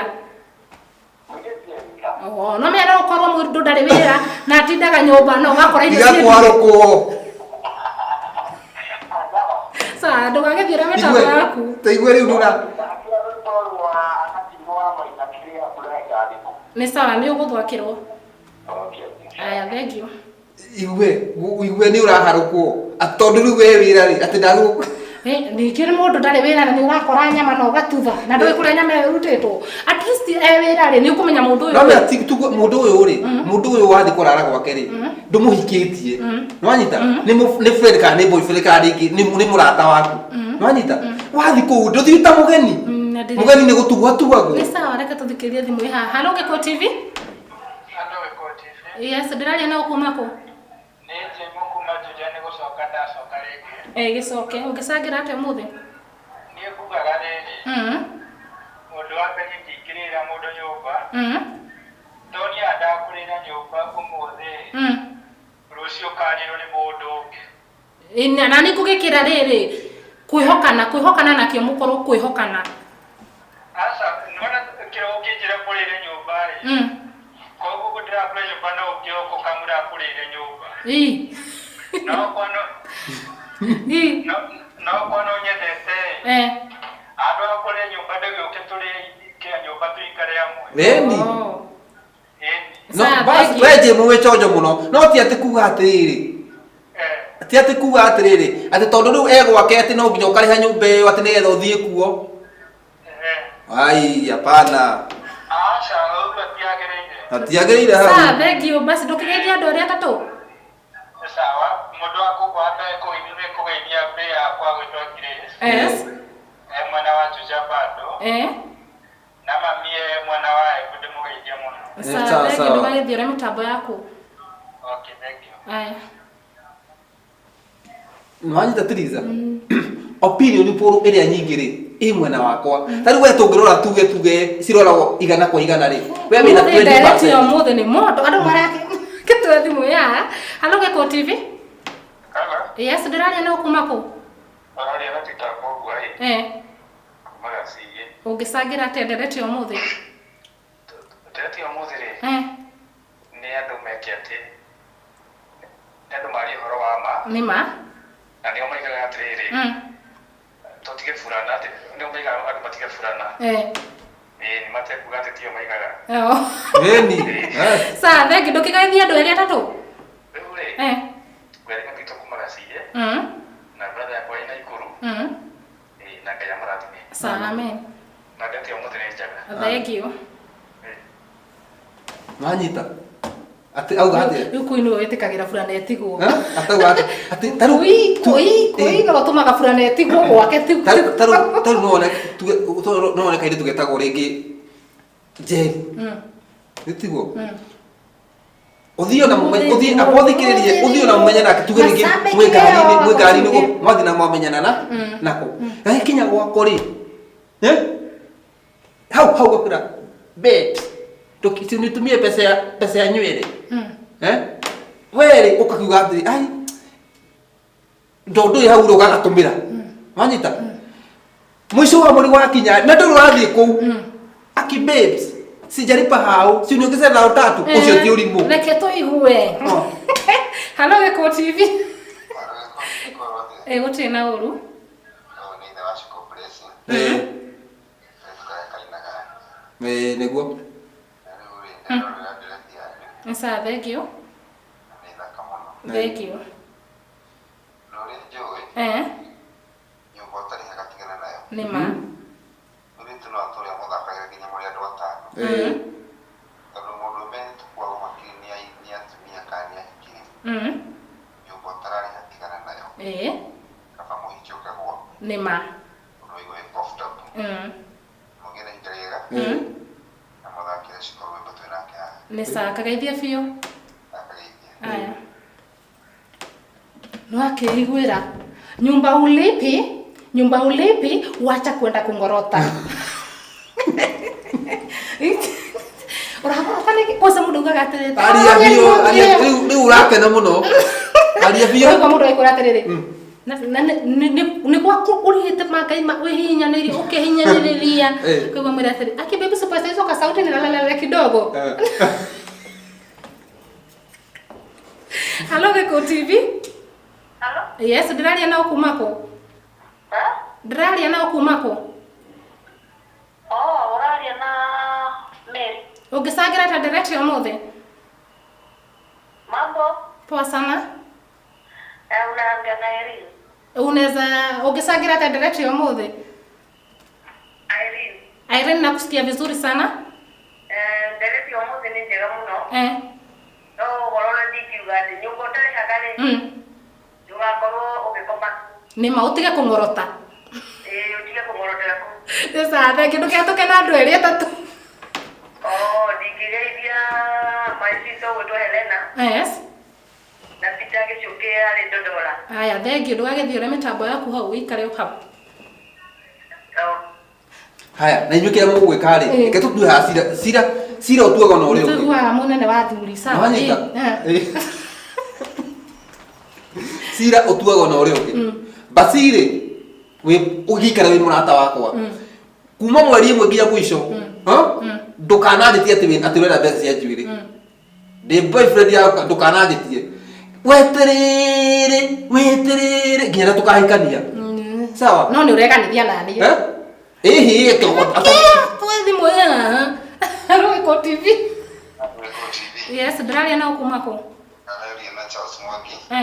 Oh, no mera ũkorwo mũndũ ndarĩ wĩra na atindaga nyũmba no ũgakora irio Tiga ciĩ kwarũkwo. Sawa, ndũgagĩthiĩre mĩtambo yaku. Ta igue rĩu ndũra. Nĩ sawa, nĩ ũgũthwakĩrwo. Aya, thank you. Igue igue nĩ ũraharũkwo. Atĩ tondũ rĩu we wĩra rĩ atĩ ndagũ. Eh, ningĩ nĩ mũndũ ndarĩ wĩra na nĩ ũrakora nyama na ũgatutha na ndũĩ kũrĩa nyama ĩyo ĩrutĩtwo. At least e wĩra rĩ, nĩ ũkũmenya mũndũ ũyũ. No mea ti tuge mũndũ ũyũ rĩ, mũndũ ũyũ wathiĩ kũrara gwake rĩ, ndũmũhikĩtie. Nĩwanyita? Nĩ nĩ friend kana nĩ boyfriend kana rĩngĩ nĩ nĩ mũrata waku. Nĩwanyita? Wathiĩ kũu ndũthiĩ ta mũgeni. Na ndĩrĩ- Mũgeni nĩ gũtugwo atuagwo. Nĩ sawa, reke tũthikĩrĩrie thimũ ĩ haha. Hello, Gĩkũyũ TV. Hello, Gĩkũyũ TV. Yes, ndĩraria na kuma kũ? Nĩ Jĩmũ kuma Juja nĩ gũcoka ndacoka rĩngĩ. Eh, gĩcoke. Ũngĩcangĩra atĩa ũmũthĩ? Niĩ ngugaga rĩrĩ, ũndũ wa mbere ingĩingĩrĩra mũndũ nyũmba, to niĩ ndakũrĩra nyũmba ũmũthĩ, rũciũ ũkarĩrwo nĩ mũndũ ũngĩ. Ĩ, na nĩ ngũgĩkĩra rĩrĩ kwĩhokana kwĩhokana nakĩo mũkorwo kwĩhokana. Aca, nĩwona kĩrĩa ũngĩnjĩra kũrĩre nyũmba rĩ, koguo ũguo ndĩrakũrĩra nyũmba no ũngĩ ũka ũkamwĩra akũrĩre nyũmba. No okorwo no no okorwo no nyendete ĩ, handũ ha kũrĩa nyũmba ndũgĩũke tũrĩe kĩa nyũmba tũikare hamwe. Ĩni. Ĩni. No bas we Jĩmũ wĩ chonjo mũno. No ti atĩ kuga atĩrĩrĩ. Ti atĩ kuga atĩrĩrĩ, atĩ tondũ rĩu e gwake atĩ no nginya ũkarĩha nyũmba ĩyo atĩ nĩgetha ũthiĩ kuo. Ai, hapana. Aca, ũguo tiagĩrĩire. Hatiagĩrĩire hau. Sawa, thank you. Basi ndũkĩgeithia andũ arĩa atatũ. Nĩ sawa, mũndũ wa wa mbere kũgeithia nĩ kũgeithia mbĩ yakwa gwĩtwo Grace. Yes. E mwena wa Juja bado. Eh. Na mami e mwena wa Embu ndĩmũgeithie mũno. Sawa, thank you. Ndũgagĩthiĩ ũrĩa mĩtambo yaku. Okay, thank you. Aya. Nĩwanyita Theresa? Opinion poll ĩrĩa nyingĩ rĩ ĩ mwena wakwa. Ta rĩu we tũngĩrora tuge tuge ciroragwo igana kwa igana rĩ. We wĩna Ũmũthĩ ndereti ya 20%. ũmũthĩ nĩ moto. Andũ marakĩtũhe thimũ ya. Hello, Gĩkũyũ TV. Yes, ndĩraria na kuma kũ? Ũraria na Peter Mbũgua ĩ, Eh, kuma Gaciyĩ. ũngĩcangĩra atĩa ndereti ya ũmũthĩ? Ndereti ya ũmũthĩ rĩ, Eh, nĩ andũ meke atĩ, nĩ andũ marie ũhoro wa ma, nĩ ma. na nĩo maigaga atĩrĩrĩ, tũtige burana, atĩ nĩo maigaga andũ matige burana. Eh. Ĩĩ, nĩ matekuga atĩ tio maigaga. Oh. Ĩni. Sawa, thank you. Ndũkĩgeithie andũ erĩ atatũ. Rĩu rĩ, Eh. ngwĩra witũ kuma Gaciyĩ, na brother yakwa ĩ Naikuru, ĩĩ, na Ngai amũrathime. Sawa, amen. Na ndereti ya ũmũthĩ nĩ njega. Thank you. Wanyita? Atĩ auga atĩa? Rĩu kũi nĩwe wĩtĩkagĩra burana ĩtigwo. Atauga atĩa? Atĩ ta rĩu Kũi kũi kũi no tũmaga burana ĩtigwo gwake ti. ta rĩu ta rĩu ta rĩu no wone tuge no wone kairĩtu getagwo rĩngĩ Njeri. Nĩ tiguo? Ũthiĩ ona mũmenye ũthiĩ amba ũthikĩrĩrie ũthiĩ ona mũmenye nake tuge rĩngĩ mwĩ ngari-inĩ mwĩ ngari-inĩ ũguo mwathiĩ na mwamenyana na nako. Gagĩkinya gwako rĩ eh? Hau hau gakwĩra babe ndũki- pesa ya pesa ya nywele eh? Werĩ ũkakiuga atĩrĩ ai ndũ ndũrĩ hau rĩ ũgagatũmĩra wanyita mũico wa mweri wakinya na ndũrĩ ũrathiĩ kũu aki babes sijalipa hau si uniongeze thao tatu ũcio ti ũrimũ Reke tũigue. Hello, Gĩkũyũ TV. Eh, gũtirĩ na ũru. Eh. Eh, nĩguo Nĩ sawa, thank you. Thank you. Eh, nĩ ma. Eh. Eh. Nĩ ma. Nĩ sawa, kageithie biũ. Aya. Nĩwakĩiguĩra. Nyumba ulipi, nyumba ulipi, wacha kwenda kungorota. Ũragorota nĩkĩ? Kwanza mũndũ augaga atĩrĩrĩ, Aria biũ, aria rĩu rĩu ũrakena mũno. Aria biũ. Ũraigua mũndũ agĩkwĩra atĩrĩrĩ, na nĩ gwaku ũrĩhĩte mangai wĩhihinyanĩirie ũkĩhinyanĩrĩria. Koguo mwĩre atĩrĩ, aki baby superstar hizo kasauti ni lalalala kidogo. Hello Gĩkũ TV. Hello? Yes, ndĩraria nao kuma kũ? Eh? Ndĩraria nao kuma kũ? Oh, ũraria na Mary. Ũngĩcangĩra ta ndereti ũmũthĩ? Mambo? Poa sana. Eh, unaongea na Irene. Unaweza ũngĩcangĩra ta ndereti ũmũthĩ? Irene. Irene, nakusikia vizuri sana. Eh, ndereti ũmũthĩ nĩ njega mũno. No ũhoro ũrĩa ndingiuga atĩ nyũmba ũtarĩhaga rĩ, ndũgakorwo ũgĩkoma. Nĩ ma ũtige kũng'orota. Ĩĩ, ũtige kũng'orotera kũu. Sasa thengi ndũkehĩtũke na andũ erĩ atatũ. Oh, ndingĩgeithia my sister ũgwĩtwo Helena. Yes. Na Peter Gĩchũkĩ arĩ Dodora. Aya, thengiũ ndũgagĩthiũre mĩtambo yaku hau ũikare o hau. Haya, na inyuĩ kĩrĩa mũgwĩka rĩ, reke tũtue haha cira cira cira ũtuagwo na ũrĩa ũngĩ. Tũiguaga mũnene wa athuri sawa. Nĩwanyita? Cira ũtuagwo na ũrĩa ũngĩ. Basi rĩ, wĩ ũgĩikara wĩ mũrata wakwa. Kuma mweri ĩmwe nginya mũico, ha? Ndũkananjĩtie atĩ atĩ ũrenda mbeca cia njuĩrĩ. Ndĩ boyfriend yaku ndũkananjĩtie. Weterere, weterere nginya rĩrĩa tũkahikania. Sawa? No nĩ ũreganithia naniĩ. Eh? Ĩhĩ, Twe thimũ ya. Hello Gĩkũ TV. Yes, ndĩraria nao kuma kũ? Araria na Charles Mwangi. Na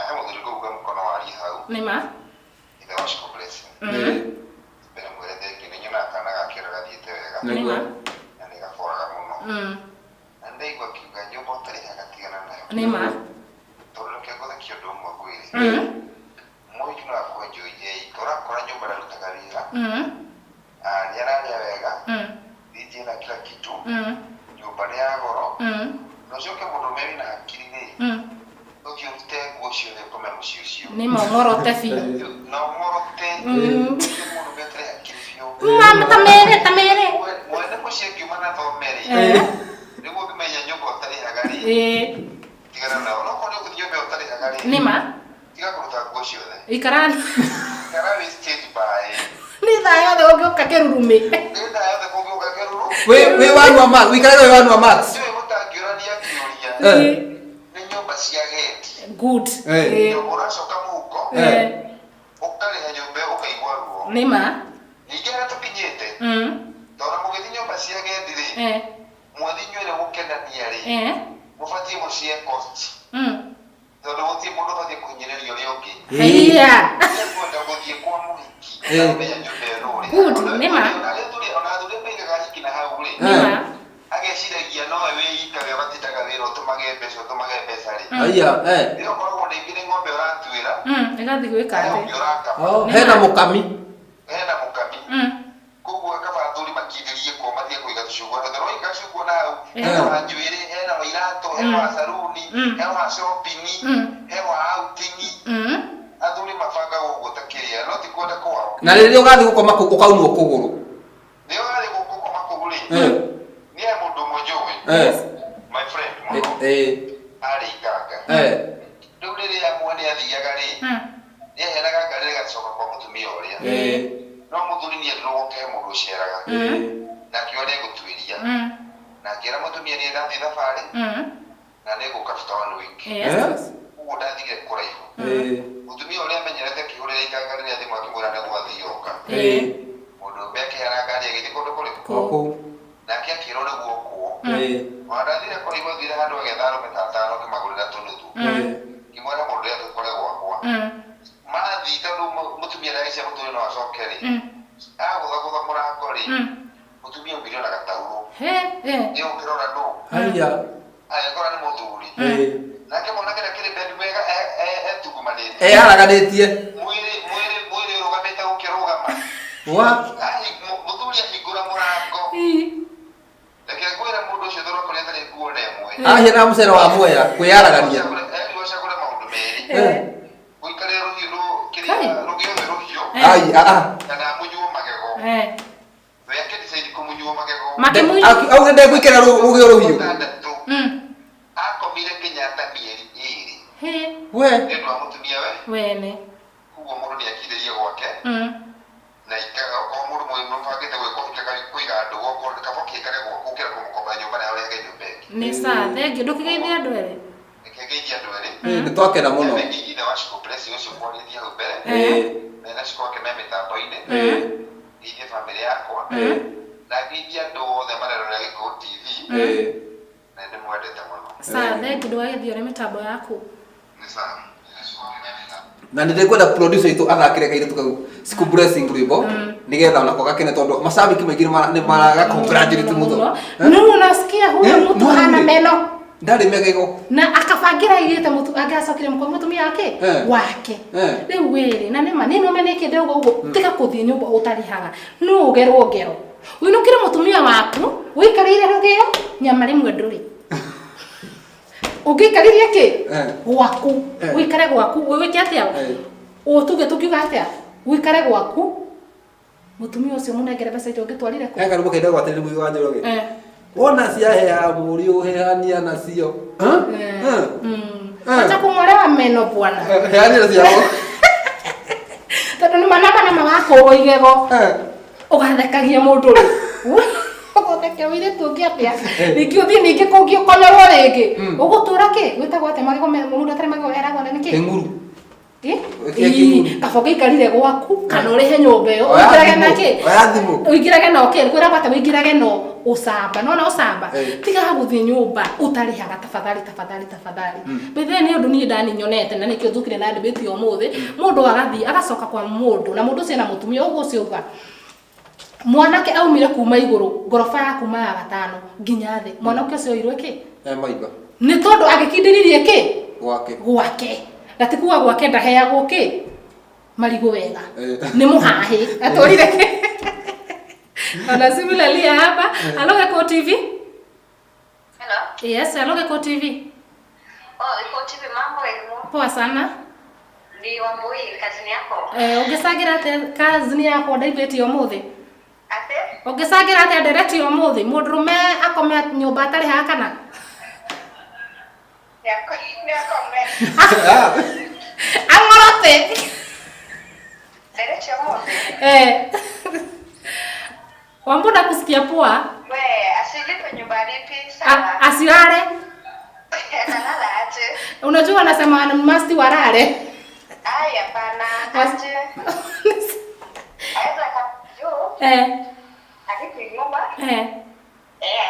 he mũthuri ngũguka mũkono waria hau. Nĩ ma. Ithe wa Shiko Blessing. Mbere mwĩre thengiũ nĩ nyonaga kana gake ũrĩa gathiĩte wega. Nĩ ma. Na nĩ gaboraga mũno. Na nĩndaigua akiuga nyũmba ũtarĩhaga tigana nayo. Nĩ ma. Tondũ reke ngũthekie ũndũ ũmwe ngwĩre. Mũhiki no akwenjoiye ito ũrakora nyũmba ndarutaga wĩra. Nĩ ararĩa wega. DJ na kila kitu. Nyũmba nĩ ya goro. Na ũcoke mũndũrũme wĩna hakiri rĩ, ũthiĩ ũrute nguo ciothe ũkome mũciĩ ũcio. Nĩ ma ũng'orote biũ. Na ũng'orote. Mũndũrũme ũtarĩ hakiri biũ. Mama ta mere ta mere. Mwene mũciĩ angiuma na thome rĩ, nĩguo ũngĩmenya nyũmba ũtarĩhaga rĩ, tigana nao. No korwo nĩ ũgũthiĩ nyũmba ĩyo ũtarĩhaga rĩ, Nĩ ma. tiga kũruta nguo ciothe. Ikara. Ikara wĩ stand by. Nĩ thaa yothe ũngĩũka kĩrurumĩ. Nĩ thaa yothe kũngĩũka kĩruru. Wĩ wanua Max, wĩikarage wĩ wanua Max. Ndiũĩ mũtangĩũrania kĩũria. Nĩ nyũmba cia geti. Good. Nyũmba ũracoka mũhuko. Ũkarĩha nyũmba ĩyo ũkaigua ruo. Nĩ ma. Ningĩ harĩa tũkinyĩte, tondũ mũgĩthiĩ nyũmba cia gendi rĩ, mwathiĩ inyuerĩ gũkenania rĩ, mũbatiĩ mũshare cost. Tondũ gũtirĩ mũndũ ũbatiĩ kũhinyĩrĩria ũrĩa ũngĩ. Haiya. Nĩngwenda gũthiĩ kwa mũhiki, ũkamenya nyũmba ĩyo nũ ũrĩhaga. Good, nĩ ma. Ona athuri maigaga hiki na hau rĩ, Nĩ ma. ageciragia nowe wĩ ika we ũgatindaga wĩra ũtũmage mbeca ũtũmage mbeca rĩ. Haiya, Ĩyo ũkoragwo rĩngĩ nĩ ng'ombe ũratuĩra. Ĩgathiĩ gwĩka He atĩ. ũngĩ ũrakama. Oh, hena mũkami. Hena mũkami. Koguo kaba athuri makindĩrie kuo matige kũiga tũcungwa tondũ waiga cungwa na hau, hena wa njuĩrĩ, hena wa iratũ, hena wa saruni, hena wa shopping, he wa outing. Athuri mabangagwo ũguo ta kĩrĩa, no ti kwenda kwao. Na rĩrĩa ũgathiĩ gũkoma kũu ũkaunwo kũgũrũ. Rĩrĩa ũgathiĩ gũkoma kũu rĩ, niĩ he mũndũ ũmwe njũĩ. My friend mũno. Arĩ Ikanga. Rĩu rĩrĩa mwene athiaga rĩ, nĩaheanaga ngari ĩgacoka kwa mũtumia ũrĩa. No mũthuri nĩ endirwo gũke he mũndũ ũceraga. Na akiuga nĩegũtuĩria. Na akĩra mũtumia niĩ ndathiĩ thabarĩ, na nĩngũka after one week. Ũguo ndathire kũraihu. Mũtumia ũrĩa amenyerete akĩhũrĩra Ikanga rĩrĩa thimũ akĩmwĩra nĩguo athiĩ oka. Mũndũ ũmwe akĩheana ngari agĩthiĩ kũndũ kũrĩkũ? Kũu. Nake akĩrwo nĩguo okwo. Ona ndathire kũraihu athire handũ agetha arũme ta atano akĩmagũrĩra tũnuthu. Ngĩmwĩra mũndũ ũrĩa tũkore gwakwa. Mathiĩ tondũ mũtumia ndagĩcia mũthuri no acoke rĩ, agũthagũtha mũrango rĩ, mũtumia aumire ona gataurũ. Nĩ ũkĩrora nũ? Haiya. Agĩkora nĩ mũthuri. Nake mwanake ndakĩrĩ bendi wega etungumanĩte. Eyaraganĩtie. Mwĩrĩ mwĩrĩ mwĩrĩ ũrũgamĩte gũkĩrũgama. Wa? Mũthuri ahingũra mũrango. Reke ngwĩre mũndũ ũcio tondũ atarĩ nguo na ĩmwe. Ahiana mũcere wa Mwea kwĩyaragania. Erirwo acagũre maũndũ merĩ. Rũgĩo nĩ rũhiũ. Ai a a. Kana mũnyuo magego. We akĩdecide kũmũnyuo magego. Makĩmũnyua. Augire ndegũikara rũgĩo rũhiũ. Gatandatũ. Akomire Kenyatta mĩeri 2. He. We. Nĩ ũndũ wa mũtumia we. Wene. Koguo mũndũ nĩ akirĩrie gwake. Na ikaga okorwo mũndũ mũbangĩte gwĩka ũhiki kũiga andũ okorwo kaba ũkĩikare gwaku gũkĩra kũmũkomba nyũmba na ũrehage nyũmba ĩngĩ. Nĩ sawa, thengiũ ndũkĩgeithie andũ erĩ. Reke ngeithie andũ erĩ. Nĩ twakena mũno. Ngeithie ithe wa Shiko Blessing ũcio kwarĩtie hau mbere. Na Shiko wake me mĩtambo-inĩ. Ngeithie bamĩrĩ yakwa. Na ngeithie andũ othe marerorera Gĩkũyũ TV. Na nĩndĩmwendete mũno. Sawa, thengiũ ndũgagĩthiĩ ũrĩ mĩtambo yaku. Nĩ sawa. Na nĩ ndĩkwenda producer itũ athakĩre kairĩtu kau Siku Blessing rwĩmbo nĩgetha onako gakene tondũ macambĩki maingĩ nĩ maraga congratulate mũno. Nĩ unasikia huyo mtu hana meno. Ndarĩ magego. Na akabangira aigĩte mũtu angĩacokire mũkwa mũtumia wake wake. Rĩu wĩrĩ na nĩma nĩ nĩme nĩkĩ ndĩrauga ũguo tiga kũthiĩ nyũmba ũtarĩhaga no ũgerwo ngero ũinũkĩre mũtumia waku ũikarĩire rũgĩo nyama rĩmwe ndũrĩ ũngĩikarĩrie kĩ gwaku ũikare gwaku wĩke atĩa ũtuge tũkiuga atĩa ũikare gwaku mũtumia ũcio mũnengere mbeca iria ũngĩtwarire kũ. Karũmbo kaenda gwatĩrĩria mũgĩ wa Njoroge. Wona ciahea mũriũ hehania nacio. Acha kung'olewa meno bwana. Hehania nacio. Tondũ nĩ manamba na mawakũrwo igego. Ũgathekagia mũndũ rĩ. Ũgũthekia mũirĩtu ũngĩ atĩa? Ningĩ ũthiĩ ningĩ kũngĩ ũkonyorwo rĩngĩ. Ũgũtũra kĩ? Gwĩtagwo atĩa magego mũndũ atarĩ magego eragwo nĩ kĩ? Kĩng'uru. Kaba ũngĩikarire gwaku kana ũrĩhe nyũmba ĩyo ũingĩrage na kĩ? Oya thimũ. Ũingĩrage na kĩ? Kwĩragwo atĩ ũingĩrage na ũcamba. Nĩwona ũcamba? Tigaga gũthiĩ nyũmba ũtarĩhaga tafadhali tafadhali tafadhali. By the way nĩ ũndũ niĩ ndani nyonete na nĩkĩo njũkire na debate ya ũmũthĩ. Mũndũ agathiĩ agacoka kwa mũndũ na mũndũ ũcio ena mũtumia ũguo ũcio uga. Mwanake aumire kuma igũrũ ngoroba ya kuma ya gatano nginya thĩ. Mwanake ũcio oirwe kĩ? Maitho. Nĩ tondũ agĩkindĩririe kĩ? Gwake. Gwake. Na ti kuga gwake ndaheagwo kĩ? Marigũ wega. Nĩ mũhahĩ. Atũrire kĩ? Ona similarly hapa. Hello Gĩkũyũ TV. Hello. Yes, hello Gĩkũyũ TV. Oh, Gĩkũyũ TV mambo elimu. Poa sana. Ni Wambui kazini yako. Ũngĩcangĩra atĩa kazini yakwa debate ya ũmũthĩ? Ate? Ũngĩcangĩra atĩa ndereti ya ũmũthĩ? Mũndũrũme akome nyũmba atarĩhaga kana? Nĩakome. Ang'orote. Ndereti ya ũmũthĩ? Wambu nakusikia poa. We, asilipe nyumba lipi sawa. Asilale. Analala aje. Unajua wanasema must walale. Ai, hapana. Aje. Aweza akajua. Alipe nyumba.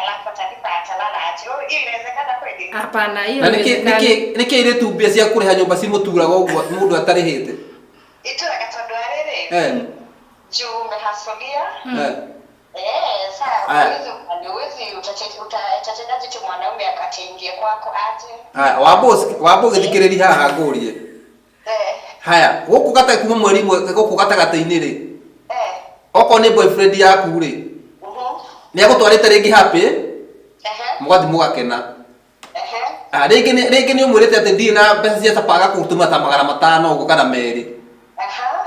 Alafu atalipa atalala aje. Hiyo inawezekana kweli? Hapana, hiyo Na nĩkĩ irĩtu mbia cia kũrĩha nyũmba cimũturaga ũguo mũndũ atarĩhĩte? Ituraga tondũ arĩrĩ. Juu umehasulia. Sawa, huwezi utatendaje tu mwanaume akatingie kwako aje? Haya, wambo ũgĩthikĩrĩria haha ngũrie. Haya, gũkũ gata kuma mweri ũmwe gũkũ gatagatĩ-inĩ rĩ. Okorwo nĩ boyfriend yaku rĩ. Nĩ agũtwarĩte rĩngĩ happy. Mũgathiĩ mũgakena. Rĩngĩ nĩ ũmwĩrĩte atĩ ndirĩ na mbeca cia capa agakũtũma ta 500 ũguo kana 2.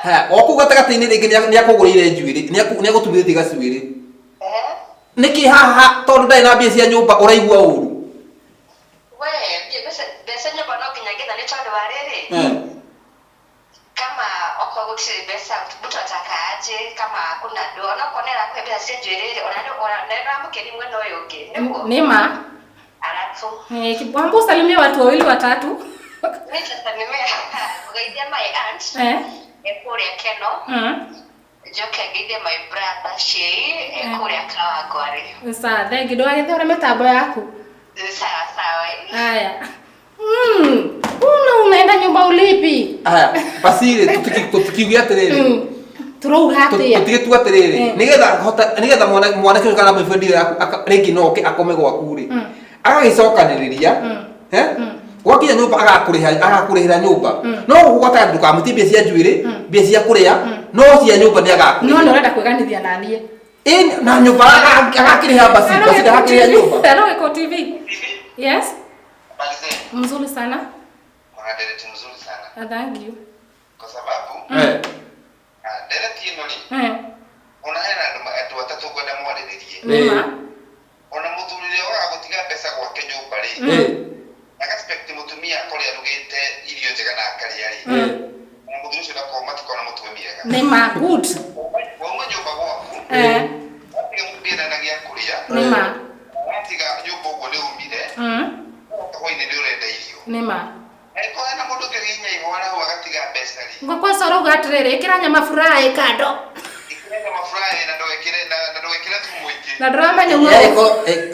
Haya, o kũu gatagatĩ-inĩ rĩngĩ nĩ akũgũrĩire njuĩrĩ, nĩ agũtumĩrĩtie gacuĩrĩ. Nĩkĩ haha tondũ ndarĩ na mbia cia nyũmba ũraigua ũru? We, mbeca nyũmba no nginya ngetha nĩ tondũ wa rĩrĩ. Kama okorwo gũtirĩ mbeca mtu ataka aje kama hakuna ndũ onokorwo nĩ arakũhe mbeca cia njuĩrĩ rĩ, ona nĩ ũramũkenia mwena ũyũ ũngĩ, nĩguo? Nĩ ma. Alafu. Wambu salimia watu wawili watatu. Mimi nitasalimia kugeithia my aunt. Kũrĩa Keno. Njoke ngeithie my brother Shei kũrĩa Kawangware. Sawa, thank you. Ndũgagĩthiĩ ũrĩ mĩtambo yaku. Sawa sawa. Haya. Una unaenda nyumba ulipi? Haya, basi rĩ tũtikiuge atĩrĩrĩ. Turauga atĩa? Tũtigĩtua atĩrĩrĩ, nĩgetha mwanake ũyũ kana boyfriend yaku rĩngĩ no oke akome gwaku rĩ. Agagĩcokanĩrĩria. Gwakinya nyũmba agakũrĩhĩra nyũmba. No gũkũ gatagatĩ ndũkamũtie mbia cia njuĩrĩ, mbia cia kũrĩa, no cia nyũmba nĩ agakũrĩhĩra. No nĩ ũrenda kwĩganithia na niĩ. Na nyũmba agakĩrĩha basi, basi ndagakĩrĩha nyũmba. Hello Gĩkũyũ TV. Yes. Mzuri sana. Mwanadeti mzuri sana. Thank you. Kwa sababu ĩno rĩ, Eh, ona hena andũ andũ atatũ ngwenda mwarĩrĩrie. nĩma. Ona mũthuri ũrĩa wagaga gũtiga mbeca gwake nyũmba rĩ, agaspect mũtumia akorwo arugĩte irio njega na akarĩa rĩ, ona mũthuri ũcio ndakorwo matikorwo na mũtugo mĩega. Nĩma, good. Wauma nyũmba gwaku, Eh, watiga mũtumia ndana gĩa kũrĩa, nĩma. watiga nyũmba ũguo nĩ umire, hwainĩ nĩ ũrenda irio. Nĩma. Angĩkorwo hena mũndũ ũngĩ ũhihinya ihũa na hau agatiga mbeca rĩ, Ngwakwaca ũrauga atĩrĩrĩ, ĩkĩra nyama fry kando. ĩkĩra nyama fry na ndũgekĩre na ndũgekĩre thumu mũingĩ. Na ndũramenya ũguo.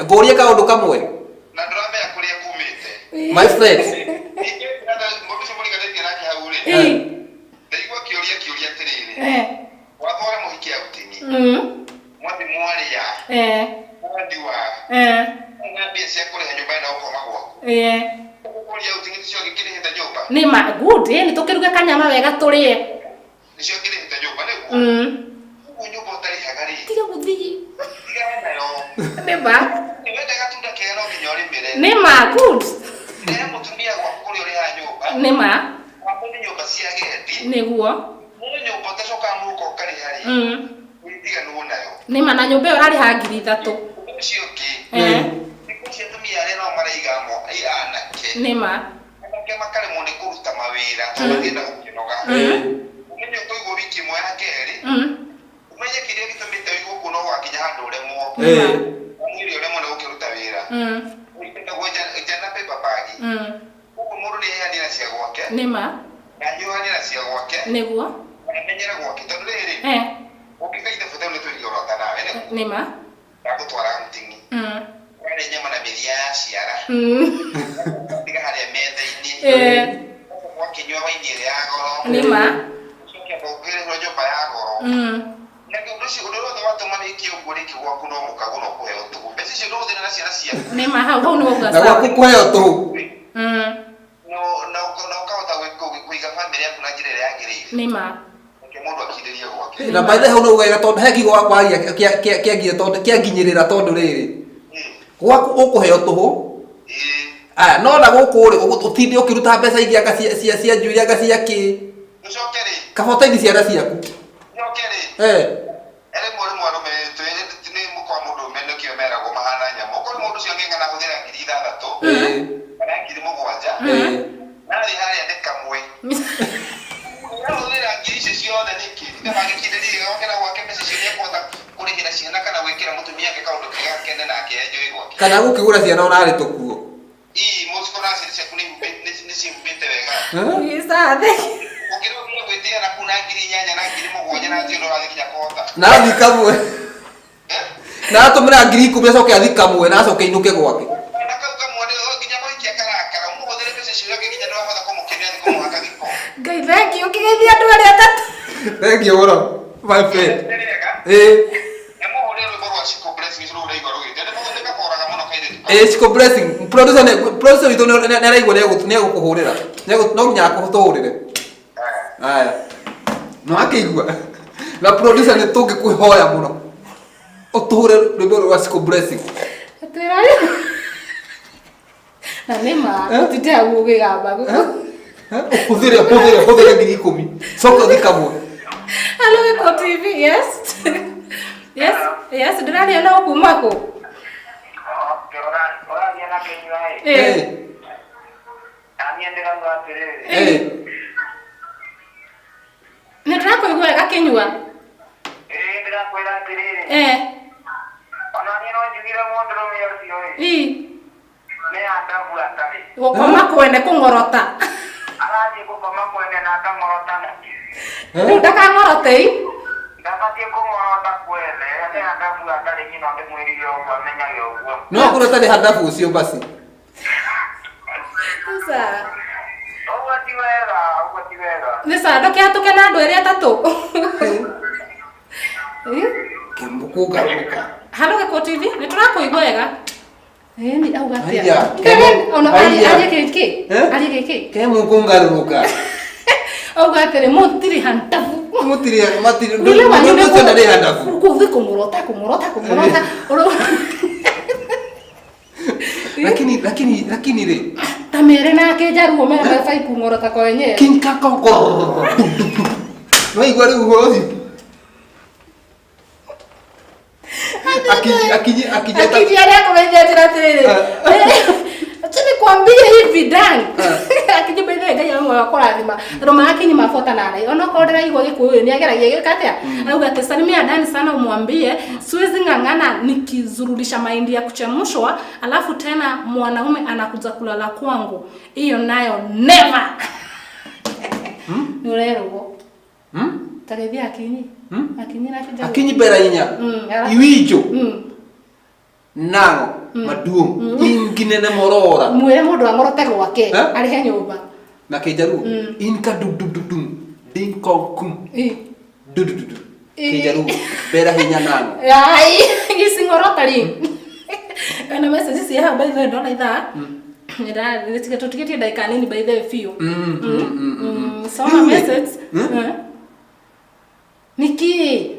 Ngũrie kaũndũ kamwe. Na ndũramenya kũrĩa kumĩte. My friend. Ningĩ mũndũ ũcio mũriganĩtie nake hau rĩ, ndaigua kĩũria kĩũria atĩrĩrĩ, watwara mũhiki outing, mwathi mwarĩa, mwanyua, na mbia cia kũrĩha nyũmba na ũkoma gwaku. Ũkũria outing nĩcio ngĩkĩrĩhĩte nyũmba? Nĩma, good. Ĩ, nĩtũkĩruge kanyama wega tũrĩe. Nĩcio ngĩrĩhĩte nyũmba nĩguo? Ũguo nyũmba ũtarĩhaga rĩ, Tiga gũthiĩ. tigana nayo. Nĩma. Wenda gatunda kega no nginya ũrĩmĩre. Nĩma, good. Rehe mũtumia gwaku kũrĩa ũrĩhaga nyũmba. Nĩma. Gwaku nĩ nyũmba cia agendi. Nĩguo. No nyũmba ũtacokaga mũhuko ũkarĩha rĩ, wĩtiganwo nayo. Nĩma, na nyũmba ĩyo ũrarĩha 3,000. Ũndũ ũcio ũngĩ, thikũ ici atumia arĩa nao maraiga anake. Nĩma. Anake makaremwo nĩ kũruta mawĩra tondũ matienda gũkĩnoga. Ũmenye ũkũigwo wiki ĩmwe ya kerĩ, ũmenye kĩrĩa gĩtũmĩte ũigwo kũu no ũgakinya handũ ũremwo. Mwĩrĩ ũremwo nĩ gũkĩruta wĩra. Ũikĩtagwo nja na paper bag. Ũguo mũndũ nĩ eheanie na cia gwake. Nĩma. Na ahiũhanie na cia gwake. Nĩguo. Na amenyere gwake tondũ rĩrĩ, ũngĩka ithabu tondũ nĩtũiga ũrata nawe nĩguo. Nĩma. Ndagũtwara outing. Ũrarĩa nyama na mĩthia ya ciara. Tiga harĩa metha-inĩ. Wakĩnyua waini ĩrĩa ya goro. Nĩma. Ũcoke amba ũkĩrĩhĩrwo nyũmba ya goro. Na ũndũ ũcio ũndũ wothe watũma wĩke ũguo rĩngĩ gwaku no mũkagũra no kũheo tũhũ. Mbeca icio ndũhũthĩre na ciana ciaku. Nĩma, hau hau nĩ wauga Na sawa. gwaku kũheo tũhũ. No na ũkahota kũiga bamĩrĩ yaku na njĩra ĩrĩa yagĩrĩire. Nĩma. Reke mũndũ akindĩrie gwake. Na by the way hau no ugaga tondũ he kiugo wakwaria kĩanginya tondũ kĩanginyĩrĩra tondũ rĩrĩ. Gwaku ũkũheo tũhũ. Aya, no na gũkũ rĩ, ũtinde ũkĩruta mbeca ingĩ anga cia cia njuĩrĩ anga cia kĩ. Ũcoke rĩ. Kaba ũteithie ciana ciaku. Ũcoke rĩ. Rĩmwe rĩmwe arũme nĩ mũkwa mũndũ ũme nĩkĩo meragwo mahana nyamũ. Okorwo mũndũ ũcio angĩng'ana ahũthĩra 6,000 kana 7,000 narĩ harĩa nĩ kamwe. Ũrahũthĩra ngiri icio ciothe nĩkĩ? Tiga magĩkindĩrie gwake na gwake mbeca icio nĩekũhota kũrĩhĩra ciana kana gwĩkĩra mũtumia wake kaũndũ kega akene nake enjoy gwake. Kana gũkĩgũra ciana ona arĩ tũkuo. Ii, mũciko na ciana ciaku nĩ ciĩhumbĩte wega. Icathe. Ũkĩrĩ ũthiĩ gwĩtĩa na kuu na 8,000 na 7,000 na njĩra ũrathiĩ nginya kũhota. Na athiĩ kamwe. Na atũmĩra 10,000 acoke athiĩ kamwe na acoke ainũke gwake. Na kau kamwe nĩ nginya mũhikia karakara ũmũhũthĩre mbeca icio ũrĩa nginya ndũrahota kũmũkenia athiĩ kũmũhaka gĩko. Ngai thank you ũkĩgeithia andũ arĩa atatũ. Thank you mũno my friend. Nĩ mũhũrĩre rwĩmbo rwa Chico Blessings rũu ũraigua rũgĩte. Nĩ kaboraga mũno kairĩtu kau. Chico Blessing, producer producer witũ nĩ araigua nĩ egũkũhũrĩra. No nginya akũhũrĩre. Aya. No akĩigua. Na producer nĩ tũngĩkũhoya mũno. Ũtũhũre rwĩmbo rwa Chico Blessing. Atwĩra Na nĩma, ũtinde hau ũgĩgamba gũkũ. Hũthĩre hũthĩre hũthĩre 10,000. Coka ũthiĩ kamwe. Hello Gĩkũ TV, yes. Yes, yes, ndĩraria na ũkuma kũ? Ũraria na Kĩnyua ĩ. Na niĩ ndĩrauga atĩrĩrĩ. Nĩ ndĩrakũigua wega Kĩnyua. Ĩĩ ndĩrakwĩra atĩrĩrĩ. Ona niĩ no njugire mũndũrũme ũcio ĩ. Nĩ andabu atarĩ. Gũkoma kwene kũng'orota. Arathiĩ gũkoma kwene na akang'orota nake. Rĩu ndakang'orote ĩ. Ndabatiĩ kũng'orota kwene, nĩ andabu atarĩ niĩ no ndĩmwĩrire ũguo amenyage ũguo. No akorwo atarĩ handabu ũcio basi. Sasa. Ũguo ti wega, ũguo ti wega. Nĩ sawa, ndũkĩhatũke na andũ erĩ atatũ. Kĩmũkũngarũka. Hello Gĩkũ TV, nĩ tũrakũigua wega. Ĩni auga atĩa? Haiya, Ona haiya. arie gĩkĩ? Arie gĩkĩ? Kemũkũngarũrũka. Auga atĩrĩ mũtirĩ handabu. Mũtirĩ matirĩ Wĩra wanyu nĩ ũcio ndarĩ handabu. Gũthiĩ kũng'orota kũng'orota kũng'orota. Lakini lakini lakini rĩ Ta mere nake njaruo mere mabai kũng'orota kwa wenyewe. King Kaka. Waigua rĩu ũhoro ũcio? Akinyi akinyi akinyi Akinyi arĩa akũgeithia njĩra atĩrĩrĩ, acha nikwambie hivi Dan. Akinyi by the way Ngai amwe akũrathima tondũ ma Akinyi mabota nare onokorwo ndĩraigua Gĩkũyũ nĩ ageragia gĩka atĩa, arauga atĩ salimia Dan sana umwambie siwezi ng'ang'ana nikizurulisha mahindi ya kuchemshwa alafu tena mwanaume anakuja kulala kwangu, hiyo nayo never. Nĩ ũrerwo. Tageithia Akinyi. Akinyi na Akinyi. Akinyi ber ahinya. Iwinjo nang'o maduong' in gi nene moro ora Mwĩre mũndũ ang'orote gwake Eh? arĩhe nyũmba. Na Kĩjaruo in ka dum dum dum dum ding kong kum du du du du. Kĩjaruo ber ahinya nang'o. Ai, gicing'orota rĩ. Ena message ciĩ haha by the way ndona ithaa. Tũtigĩtie ndagĩka nini by the way biũ. Soma Rĩu rĩ, message. Eh. Niki?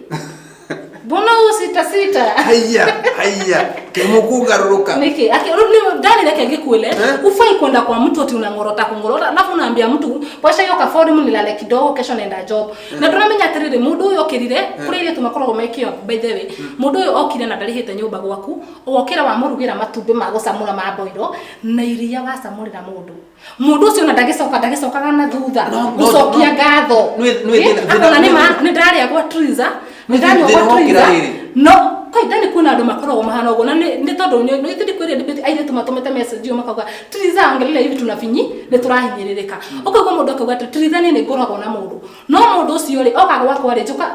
Mbona usita sita? Haiya haiya kĩmũkũgarũrũka. Niki, aki rĩu ndani reke ngĩkwĩre, Eh? ufai kwenda kwa mtu ati unang'orota kung'orota, alafu unaambia mtu poesha hiyo kaforimu nilale kidogo kesho naenda job. Na ndũramenya atĩrĩrĩ mũndũ ũyũ okĩrire kũrĩ airĩtu makoragwo mekio by the way. Mũndũ ũyũ okire na ndarĩhĩte nyũmba gwaku, wokĩra wamũrugĩra matumbĩ ma gũcamũra ma boiro na iria wacamũrĩra mũndũ. Mũndũ ũcio ona ndagĩcoka ndagĩcokaga na thutha No, no, gũcokia no. ngatho. Nĩ Eh, akona nĩ ma nĩ ndarĩa gwa Triza, nĩ Nĩ ndanyua thĩna gwa wokĩra Triza. rĩrĩ. No kaida nĩ kwĩna andũ makoragwo mahana ũguo na nĩ tondũ nĩ ithuĩ kwĩrĩ debate airĩtu matũmĩte message ĩyo makauga Triza ongelele hivi tunafinyi nĩ tũrahinyĩrĩrĩka. Ũkaigua mũndũ akauga atĩ Triza niĩ nĩ ngoragwo na mũndũ no mũndũ ũcio rĩ oka gwakwa rĩ njũka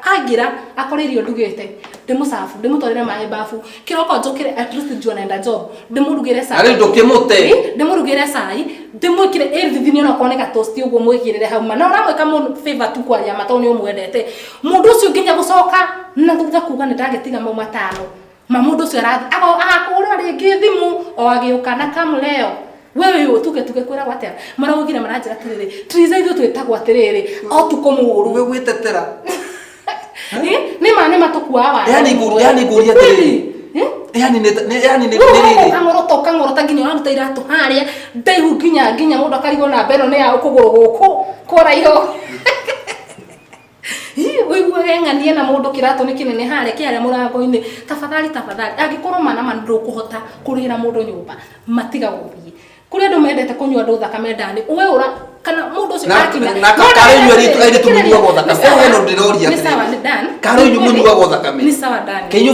angĩra akore irio ndugĩte ndĩmũcabu ndĩmũtwarĩre maĩ babu kĩroko njũkĩre at least njue naenda job ndĩmũrugĩre Na rĩu ndũkĩmũte. Ndĩmũrugĩre cai ndĩmwĩkĩre ĩrithithini ona okorwo nĩ gatosti ũguo mwĩkĩrĩre hau ma na ũramwĩka mũndũ favor tu kwaria ma tondũ nĩ ũmwendete mũndũ ũcio nginya gũcoka na thutha kuga nĩ ndagĩtiga mau matano ma mũndũ ũcio arathiĩ agakũhũrĩra rĩngĩ thimũ o agĩũka na kamũleo wewe tuge tuge kwĩragwo atĩa maraugire maranjĩra atĩrĩrĩ Triza ithuĩ twĩtagwo atĩrĩrĩ o tukũ mũũru. Ũgwe gwĩtetera. Nĩ ma nĩ matũkuaga wa Yani yani ngũria atĩrĩrĩ. Yani nĩ yani nĩ rĩrĩ. Ũkang'orota ũkang'orota nginya ũraruta iratũ harĩa ndaihu nginya nginya mũndũ akarigwo na mbere nĩ ya kũgũrũ gũkũ kũraiho. Ũiguage ng'anie na mũndũ kĩratũ nĩ kĩnene harĩa kĩarĩa mũrango-inĩ. Tafadhali tafadhali angĩkorwo ma na ma ndũkũhota kũrĩhĩra mũndũ nyũmba matiga gũthiĩ. Kũrĩ andũ mendete kũnyua andũ thakame ndani we ũra kana mũndũ ũcio akinya Na karĩ inyuĩ airĩtu mũnyuagwo thakame. Eh, hena ũndũ ndĩroria Nĩ sawa atĩrĩrĩ. nĩ Dan. Karĩ inyuĩ mũnyuagwo thakame. Nĩ sawa Dan. Ke inyuĩ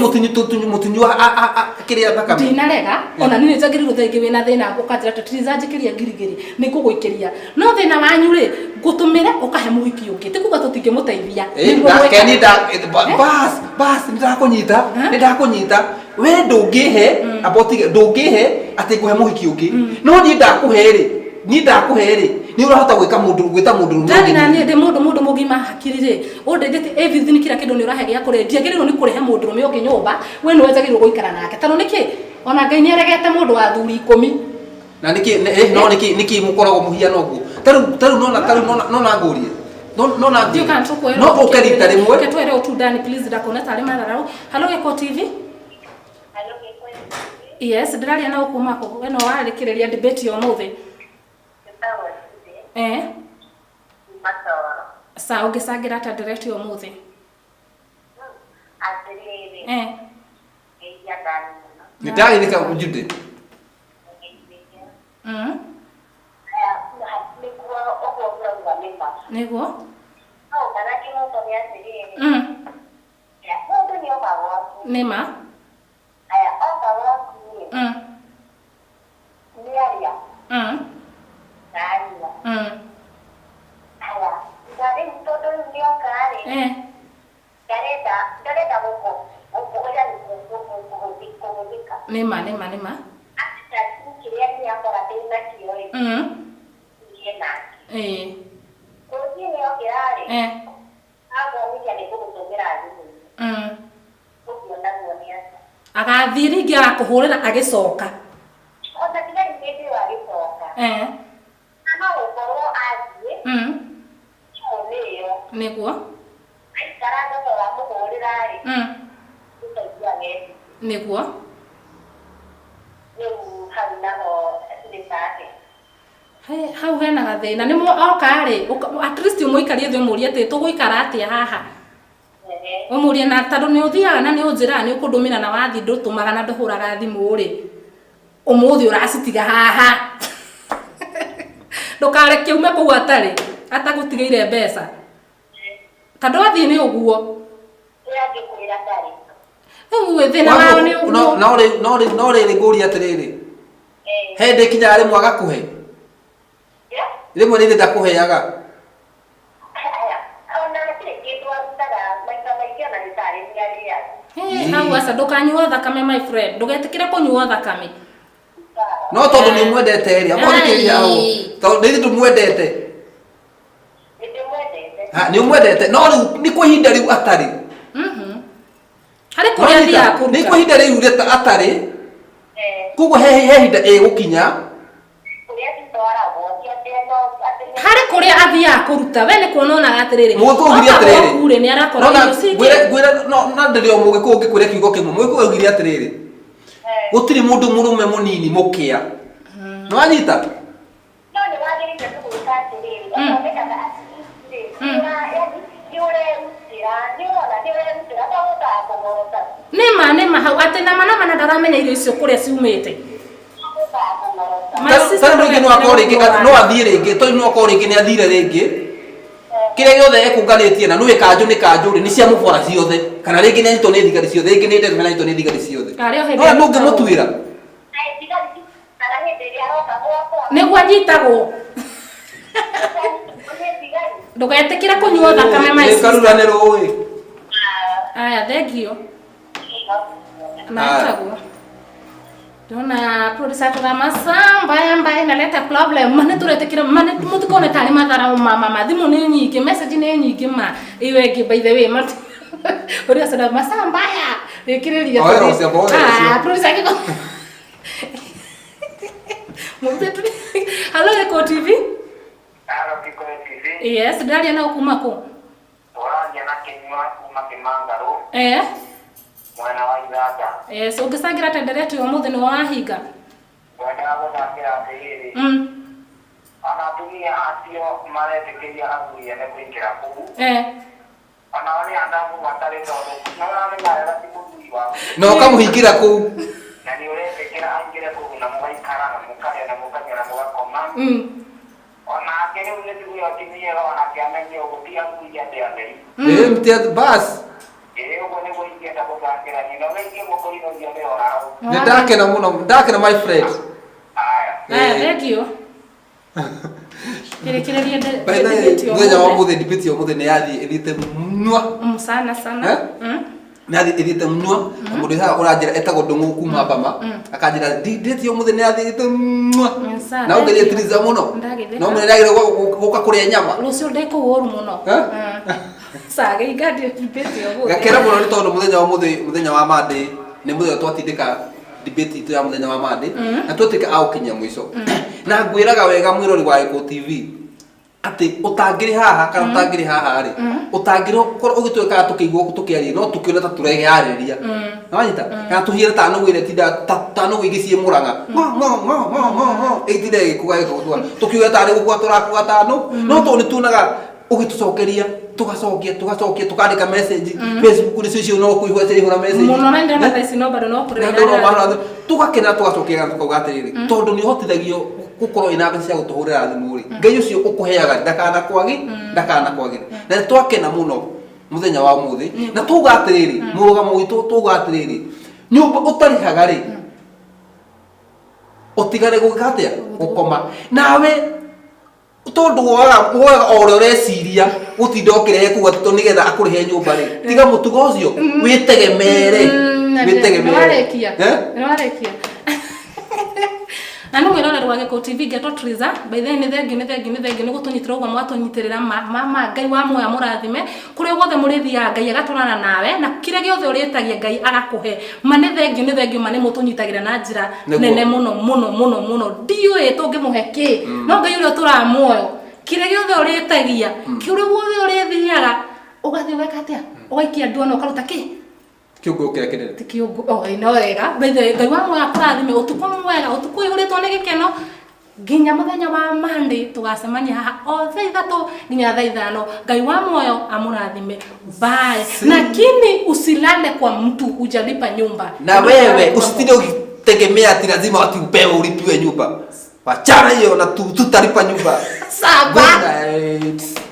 mũtinyuaga kĩrĩa thakame. Ndinarega ona niĩ njagĩrĩirwo thaa ingĩ wĩna thĩna ũkanjĩra atĩ Triza njĩkĩria ngirigiri nĩ ngũgũikĩria no thĩna wanyu rĩ ngũtũmĩre ũkahe mũhiki ũngĩ ti kuga tũtingĩmũteithia. Eh, Nĩguo nake gwĩka. nĩ bas bas nĩ ndakũnyita nĩ ndakũnyita we ndũngĩhe amba ũtige ndũngĩhe atĩ ngũhe mũhiki ũngĩ no niĩ ndakũhe rĩ niĩ ndakũhe rĩ nĩ ũrahota gwĩka mũndũ gwĩta mũndũ ũrũme Ndani ũngĩ. na niĩ ndĩ mũndũ mũndũ mũgima hakiri rĩ ũndeithĩtie everything kila kĩndũ nĩ ũrahe gĩa kũrĩa ndiagĩrĩirwo nĩ kũrehe mũndũ ũrũme ũngĩ nyũmba we nĩwe njagĩrĩirwo gũikara nake tondũ nĩkĩ ona Ngai nĩ aregete mũndũ wa athuri 10. Na nĩkĩ no nĩkĩ nĩkĩ mũkoragwo mũhiana ũguo tarĩu nona tarĩu nona nona ngũrie nona Ndiũ kana tũkwĩrwo no ũke rita rĩmwe Reke twĩre ũtu Dani please ndakone tarĩ matharau. Hello Gĩko TV. Yes, ndĩraria na ũkuma kũ ĩno warĩkĩrĩria debate ya ũmũthĩ. Eh. Sawa ũngĩcangĩra atĩa ndereti ya ũmũthĩ? Atĩrĩrĩ, Eh. ngeithia Dani mũno. Nĩ ndagĩthĩka Jude. Aya, nĩguo ũguo ũrauga nĩ ma. Nĩguo. No kana kĩhoto nĩ atĩrĩrĩ, aya, mũndũ nĩ oka gwaku. Nĩ ma. Aya, oka gwaku rĩ, nĩ arĩa na anyua. Aya, na rĩu tondũ rĩu nĩ oka rĩ, ndarenda ndarenda gũkũ yani kũhũthĩka. Nĩ ma nĩ ma nĩ ma. Atĩ ta rĩu kĩrĩa niĩ akora ndĩ nakĩo rĩ, thiĩ nake. Rũcinĩ okĩra rĩ, agonia nĩ ngũgũtũmĩra thimũ-inĩ. Ũguo naguo nĩ atĩa? Agathiĩ rĩngĩ agakũhũrĩra agĩcoka. Ona tiga rĩu hĩndĩ ĩyo agĩcoka. Na no gũkorwo athiĩ, thimũ nĩ ĩyo. Nĩguo. Aikara thutha wa mũhũrĩra rĩ, ũkaigua ngethi. Nĩguo. Rĩu hau naho nĩ take. Hau hena gathĩna nĩ oka rĩ at least ũmũikarie thĩ ũmũrie atĩ tũgũikara atĩa haha. Ũmũrie na tondũ nĩ ũthiaga na nĩ ũnjĩraga nĩ ũkũndũmĩra na wathi ndũtũmaga na ndũhũraga thimũ rĩ. Ũmũthĩ ũracitiga haha. Ndũkareke ume kũu atarĩ atagũtigĩire mbeca. Tondũ athiĩ nĩ ũguo. Rĩu thĩna wao nĩ ũguo. No rĩrĩ ngũria atĩrĩrĩ. He hĩndĩ ĩkinyaga rĩmwe agakũhe. Rĩmwe nĩ ndakũheaga. Hau aca ndũkanyuo thakame my friend. Ndũgetĩkĩre kũnyuo thakame. No tondũ nĩ ũmwendete rĩ, amba ũthikĩrĩrie hau. Tondũ nĩ ndũmwendete. Nĩ ũmwendete. No rĩu nĩ kwa ihinda rĩu atarĩ. Harĩ kũrĩa athiaga kũruta. Nĩ kwa ihinda rĩu atarĩ. Koguo he ihinda ĩgũkinya. Harĩ kũrĩa athiaga kũruta. We nĩ kuona onaga atĩrĩrĩ. Mũgĩkũyũ augire atĩrĩrĩ. Oka nĩ arakorwo irio ciingĩ. Ngwĩre no na ndĩrĩ o mũgĩkũyũ ngĩkwĩre kiugo kĩmwe. Mũgĩkũyũ augire atĩrĩrĩ. Gũtirĩ mũndũ mũrũme mũnini mũkĩa. Nĩ wanyita? No nĩ wagĩrĩire nĩ gwĩka atĩrĩrĩ. Ũthondekaga atĩrĩrĩ. Nĩ ũrerutĩra. Nĩ ũrona nĩ ũrerutĩra to gũkaga kũng'orota. Nĩma hau atĩ na mana ndaramenya irio icio kũrĩa ciumĩte. Tondũ rĩngĩ no akorwo rĩngĩ no athiĩ rĩngĩ tondũ no akorwo rĩngĩ nĩ athire rĩngĩ. Kĩrĩa gĩothe ekũnganĩtie na nĩũĩ kanjũ nĩ kanjũ rĩ nĩ cia mũbora ciothe kana rĩngĩ nĩ anyitwo nĩ thigari ciothe rĩngĩ nĩ ndete kana anyitwo nĩ thigari ciothe. No ndũngĩmũtuĩra. Nĩguo anyitagwo. Ndũgetĩkĩre kũnyuo thakame my sister. Karura nĩ rũĩ. Aya thengio. Naitagwo. Ndona producer tuga masaa mbaya mbaya inaleta problem. Mane turetekira mane mutikone tari mathara mama ma thimu ni nyingi message ni nyingi ma iyo ĩngĩ by the way mat uria sada masaa mbaya rikiriria. Ah producer kiko. Mumbe tu. Hello Gĩkũyũ TV. Hello Gĩkũyũ TV. Yes, ndaria na kuma kũ? Ũraria na Kĩnyua kuma Kĩmangarũ. Mwena wa Ithanda. Yes, ũngĩcangĩra tendereti ũmũthĩ nĩ wahinga. Ngwendaga gũthakĩra atĩrĩrĩ. Ona atumia acio maretĩkĩria athuri ene kũingĩra kũu. Onao nĩ andabu matarĩ tondũ nĩ ũramenya wega ti mũthuri waku. Na ũkamũhingĩra kũu. Na nĩ ũretĩkĩra aingĩre kũu na mũgaikara na mũkarĩa na mũkanyua na mũgakoma. Onake rĩu mĩtugo ĩyo ti mĩega onake amenye ũguo ti athuri andĩ atheri. Bas. Nĩ ndakena mũno, ndakena my friend. Aya, thank you. Kĩrĩkĩrĩria debate mũthenya wa ũmũthĩ, debate ya ũmũthĩ nĩ yathiĩ ĩthiĩte mnua. Sana sana. Nĩ yathiĩ ĩthiĩte mnua. Na mũndũ haha ũranjĩra etagwo Ndũng'ũ kuma Bama. Akanjĩra debate ya ũmũthĩ nĩ yathiĩ ĩthiĩte mnua. Na ũngerie Triza mũno. No mũnene agĩrĩirwo gũka kũrĩa nyama. Rũciũ ndĩ kũu ũru mũno. Sage debate ya ũmũthĩ. Gakena mũno nĩ tondũ mũthenya wa ũmũthĩ, mũthenya wa Monday, nĩ mũthenya twatindĩka debate itũ ya mũthenya wa Monday, na twatuĩka a gũkinyia mũico. Na ngwĩraga wega mwĩrori wa Gĩkũyũ TV atĩ ũtangĩrĩ haha kana ũtangĩrĩ haha rĩ, ũtangĩkorwo ũgĩtwĩkaga tũkĩigua tũkĩaria no tũkĩone ta tũreyarĩria. Nĩwanyita? Kana tũhiere ta nũgũ ĩrĩa ĩtindaga ta nũgũ ingĩ ciĩ Mũrang'a. Ng'o ng'o ng'o ng'o ng'o ng'o ĩtindaga ĩgĩkũga ĩgĩkũga. Tũkiuga tarĩ gũkua tũrakua ta nũ. No tondũ nĩtuonaga ũgĩtũcokeria tugacokia tugacokia tukandika message Facebook nĩ cio no kuihwa cirihura message muno na ndona thaa ici no bado no kũrĩra tugakena tugacokia tukauga atĩrĩrĩ tondũ nĩ ũhotithagio gũkorwo ina mbeca cia gũtũhũrĩra thimũ rĩ Ngai ũcio ũkũheaga ndakana kwagi ndakana kwagĩre na twakena mũno mũthenya wa ũmũthĩ na tuga atĩrĩrĩ mũrũgamo witũ tuga atĩrĩrĩ nyũmba ũtarĩhaga rĩ ũtigare gwĩka atĩa gũkoma nawe tondu woyaga o ũrĩa ũreciria gũtinda ũkĩrehe kũu atĩ nĩgetha akũrĩhe nyũmba rĩ tiga mũtugo ũcio wĩtegemere wĩtegemere nĩwarĩkia na nĩ mwĩroreri wa Gĩkũyũ TV ngetwo Triza by the way nĩ thengiũ nĩ thengiũ nĩ thengiũ nĩ gũtũnyitĩra ũguo mwatũnyitĩrĩra ma Ngai wa muoyo mũrathime kũrĩa guothe mũrĩthiaga Ngai agatwarana nawe na kĩrĩa gĩothe ũrĩtagia Ngai agakũhe ma nĩ thengiũ nĩ thengiũ ma nĩ mũtũnyitagĩra na njĩra nene mũno mũno mũno mũno ndiũĩ tũngĩmũhe kĩ no Ngai ũrĩa ũtũraga muoyo kĩrĩa gĩothe ũrĩtagia kĩrĩa guothe ũrĩthiaga ũgathiĩ ũgeka atĩa ũgaikia nduano ũkaruta kĩ kiungo kĩrĩa kĩnene ti kiungo oh no wega by the way Ngai wa muoyo akũrathime ũtukũ mwega ũtukũ ũihũrĩtwo nĩ gĩkeno Nginya muthenya wa Monday tugacemania haha o thaa 3 nginya thaa 5. Ngai wa muoyo amurathime. Bye. Lakini usilale kwa mtu hujalipa nyumba. Na wewe usitinde ukitegemea ati lazima ati upewe ulipiwe nyumba. Wachana hiyo na tutalipa nyumba. Sawa. Good night.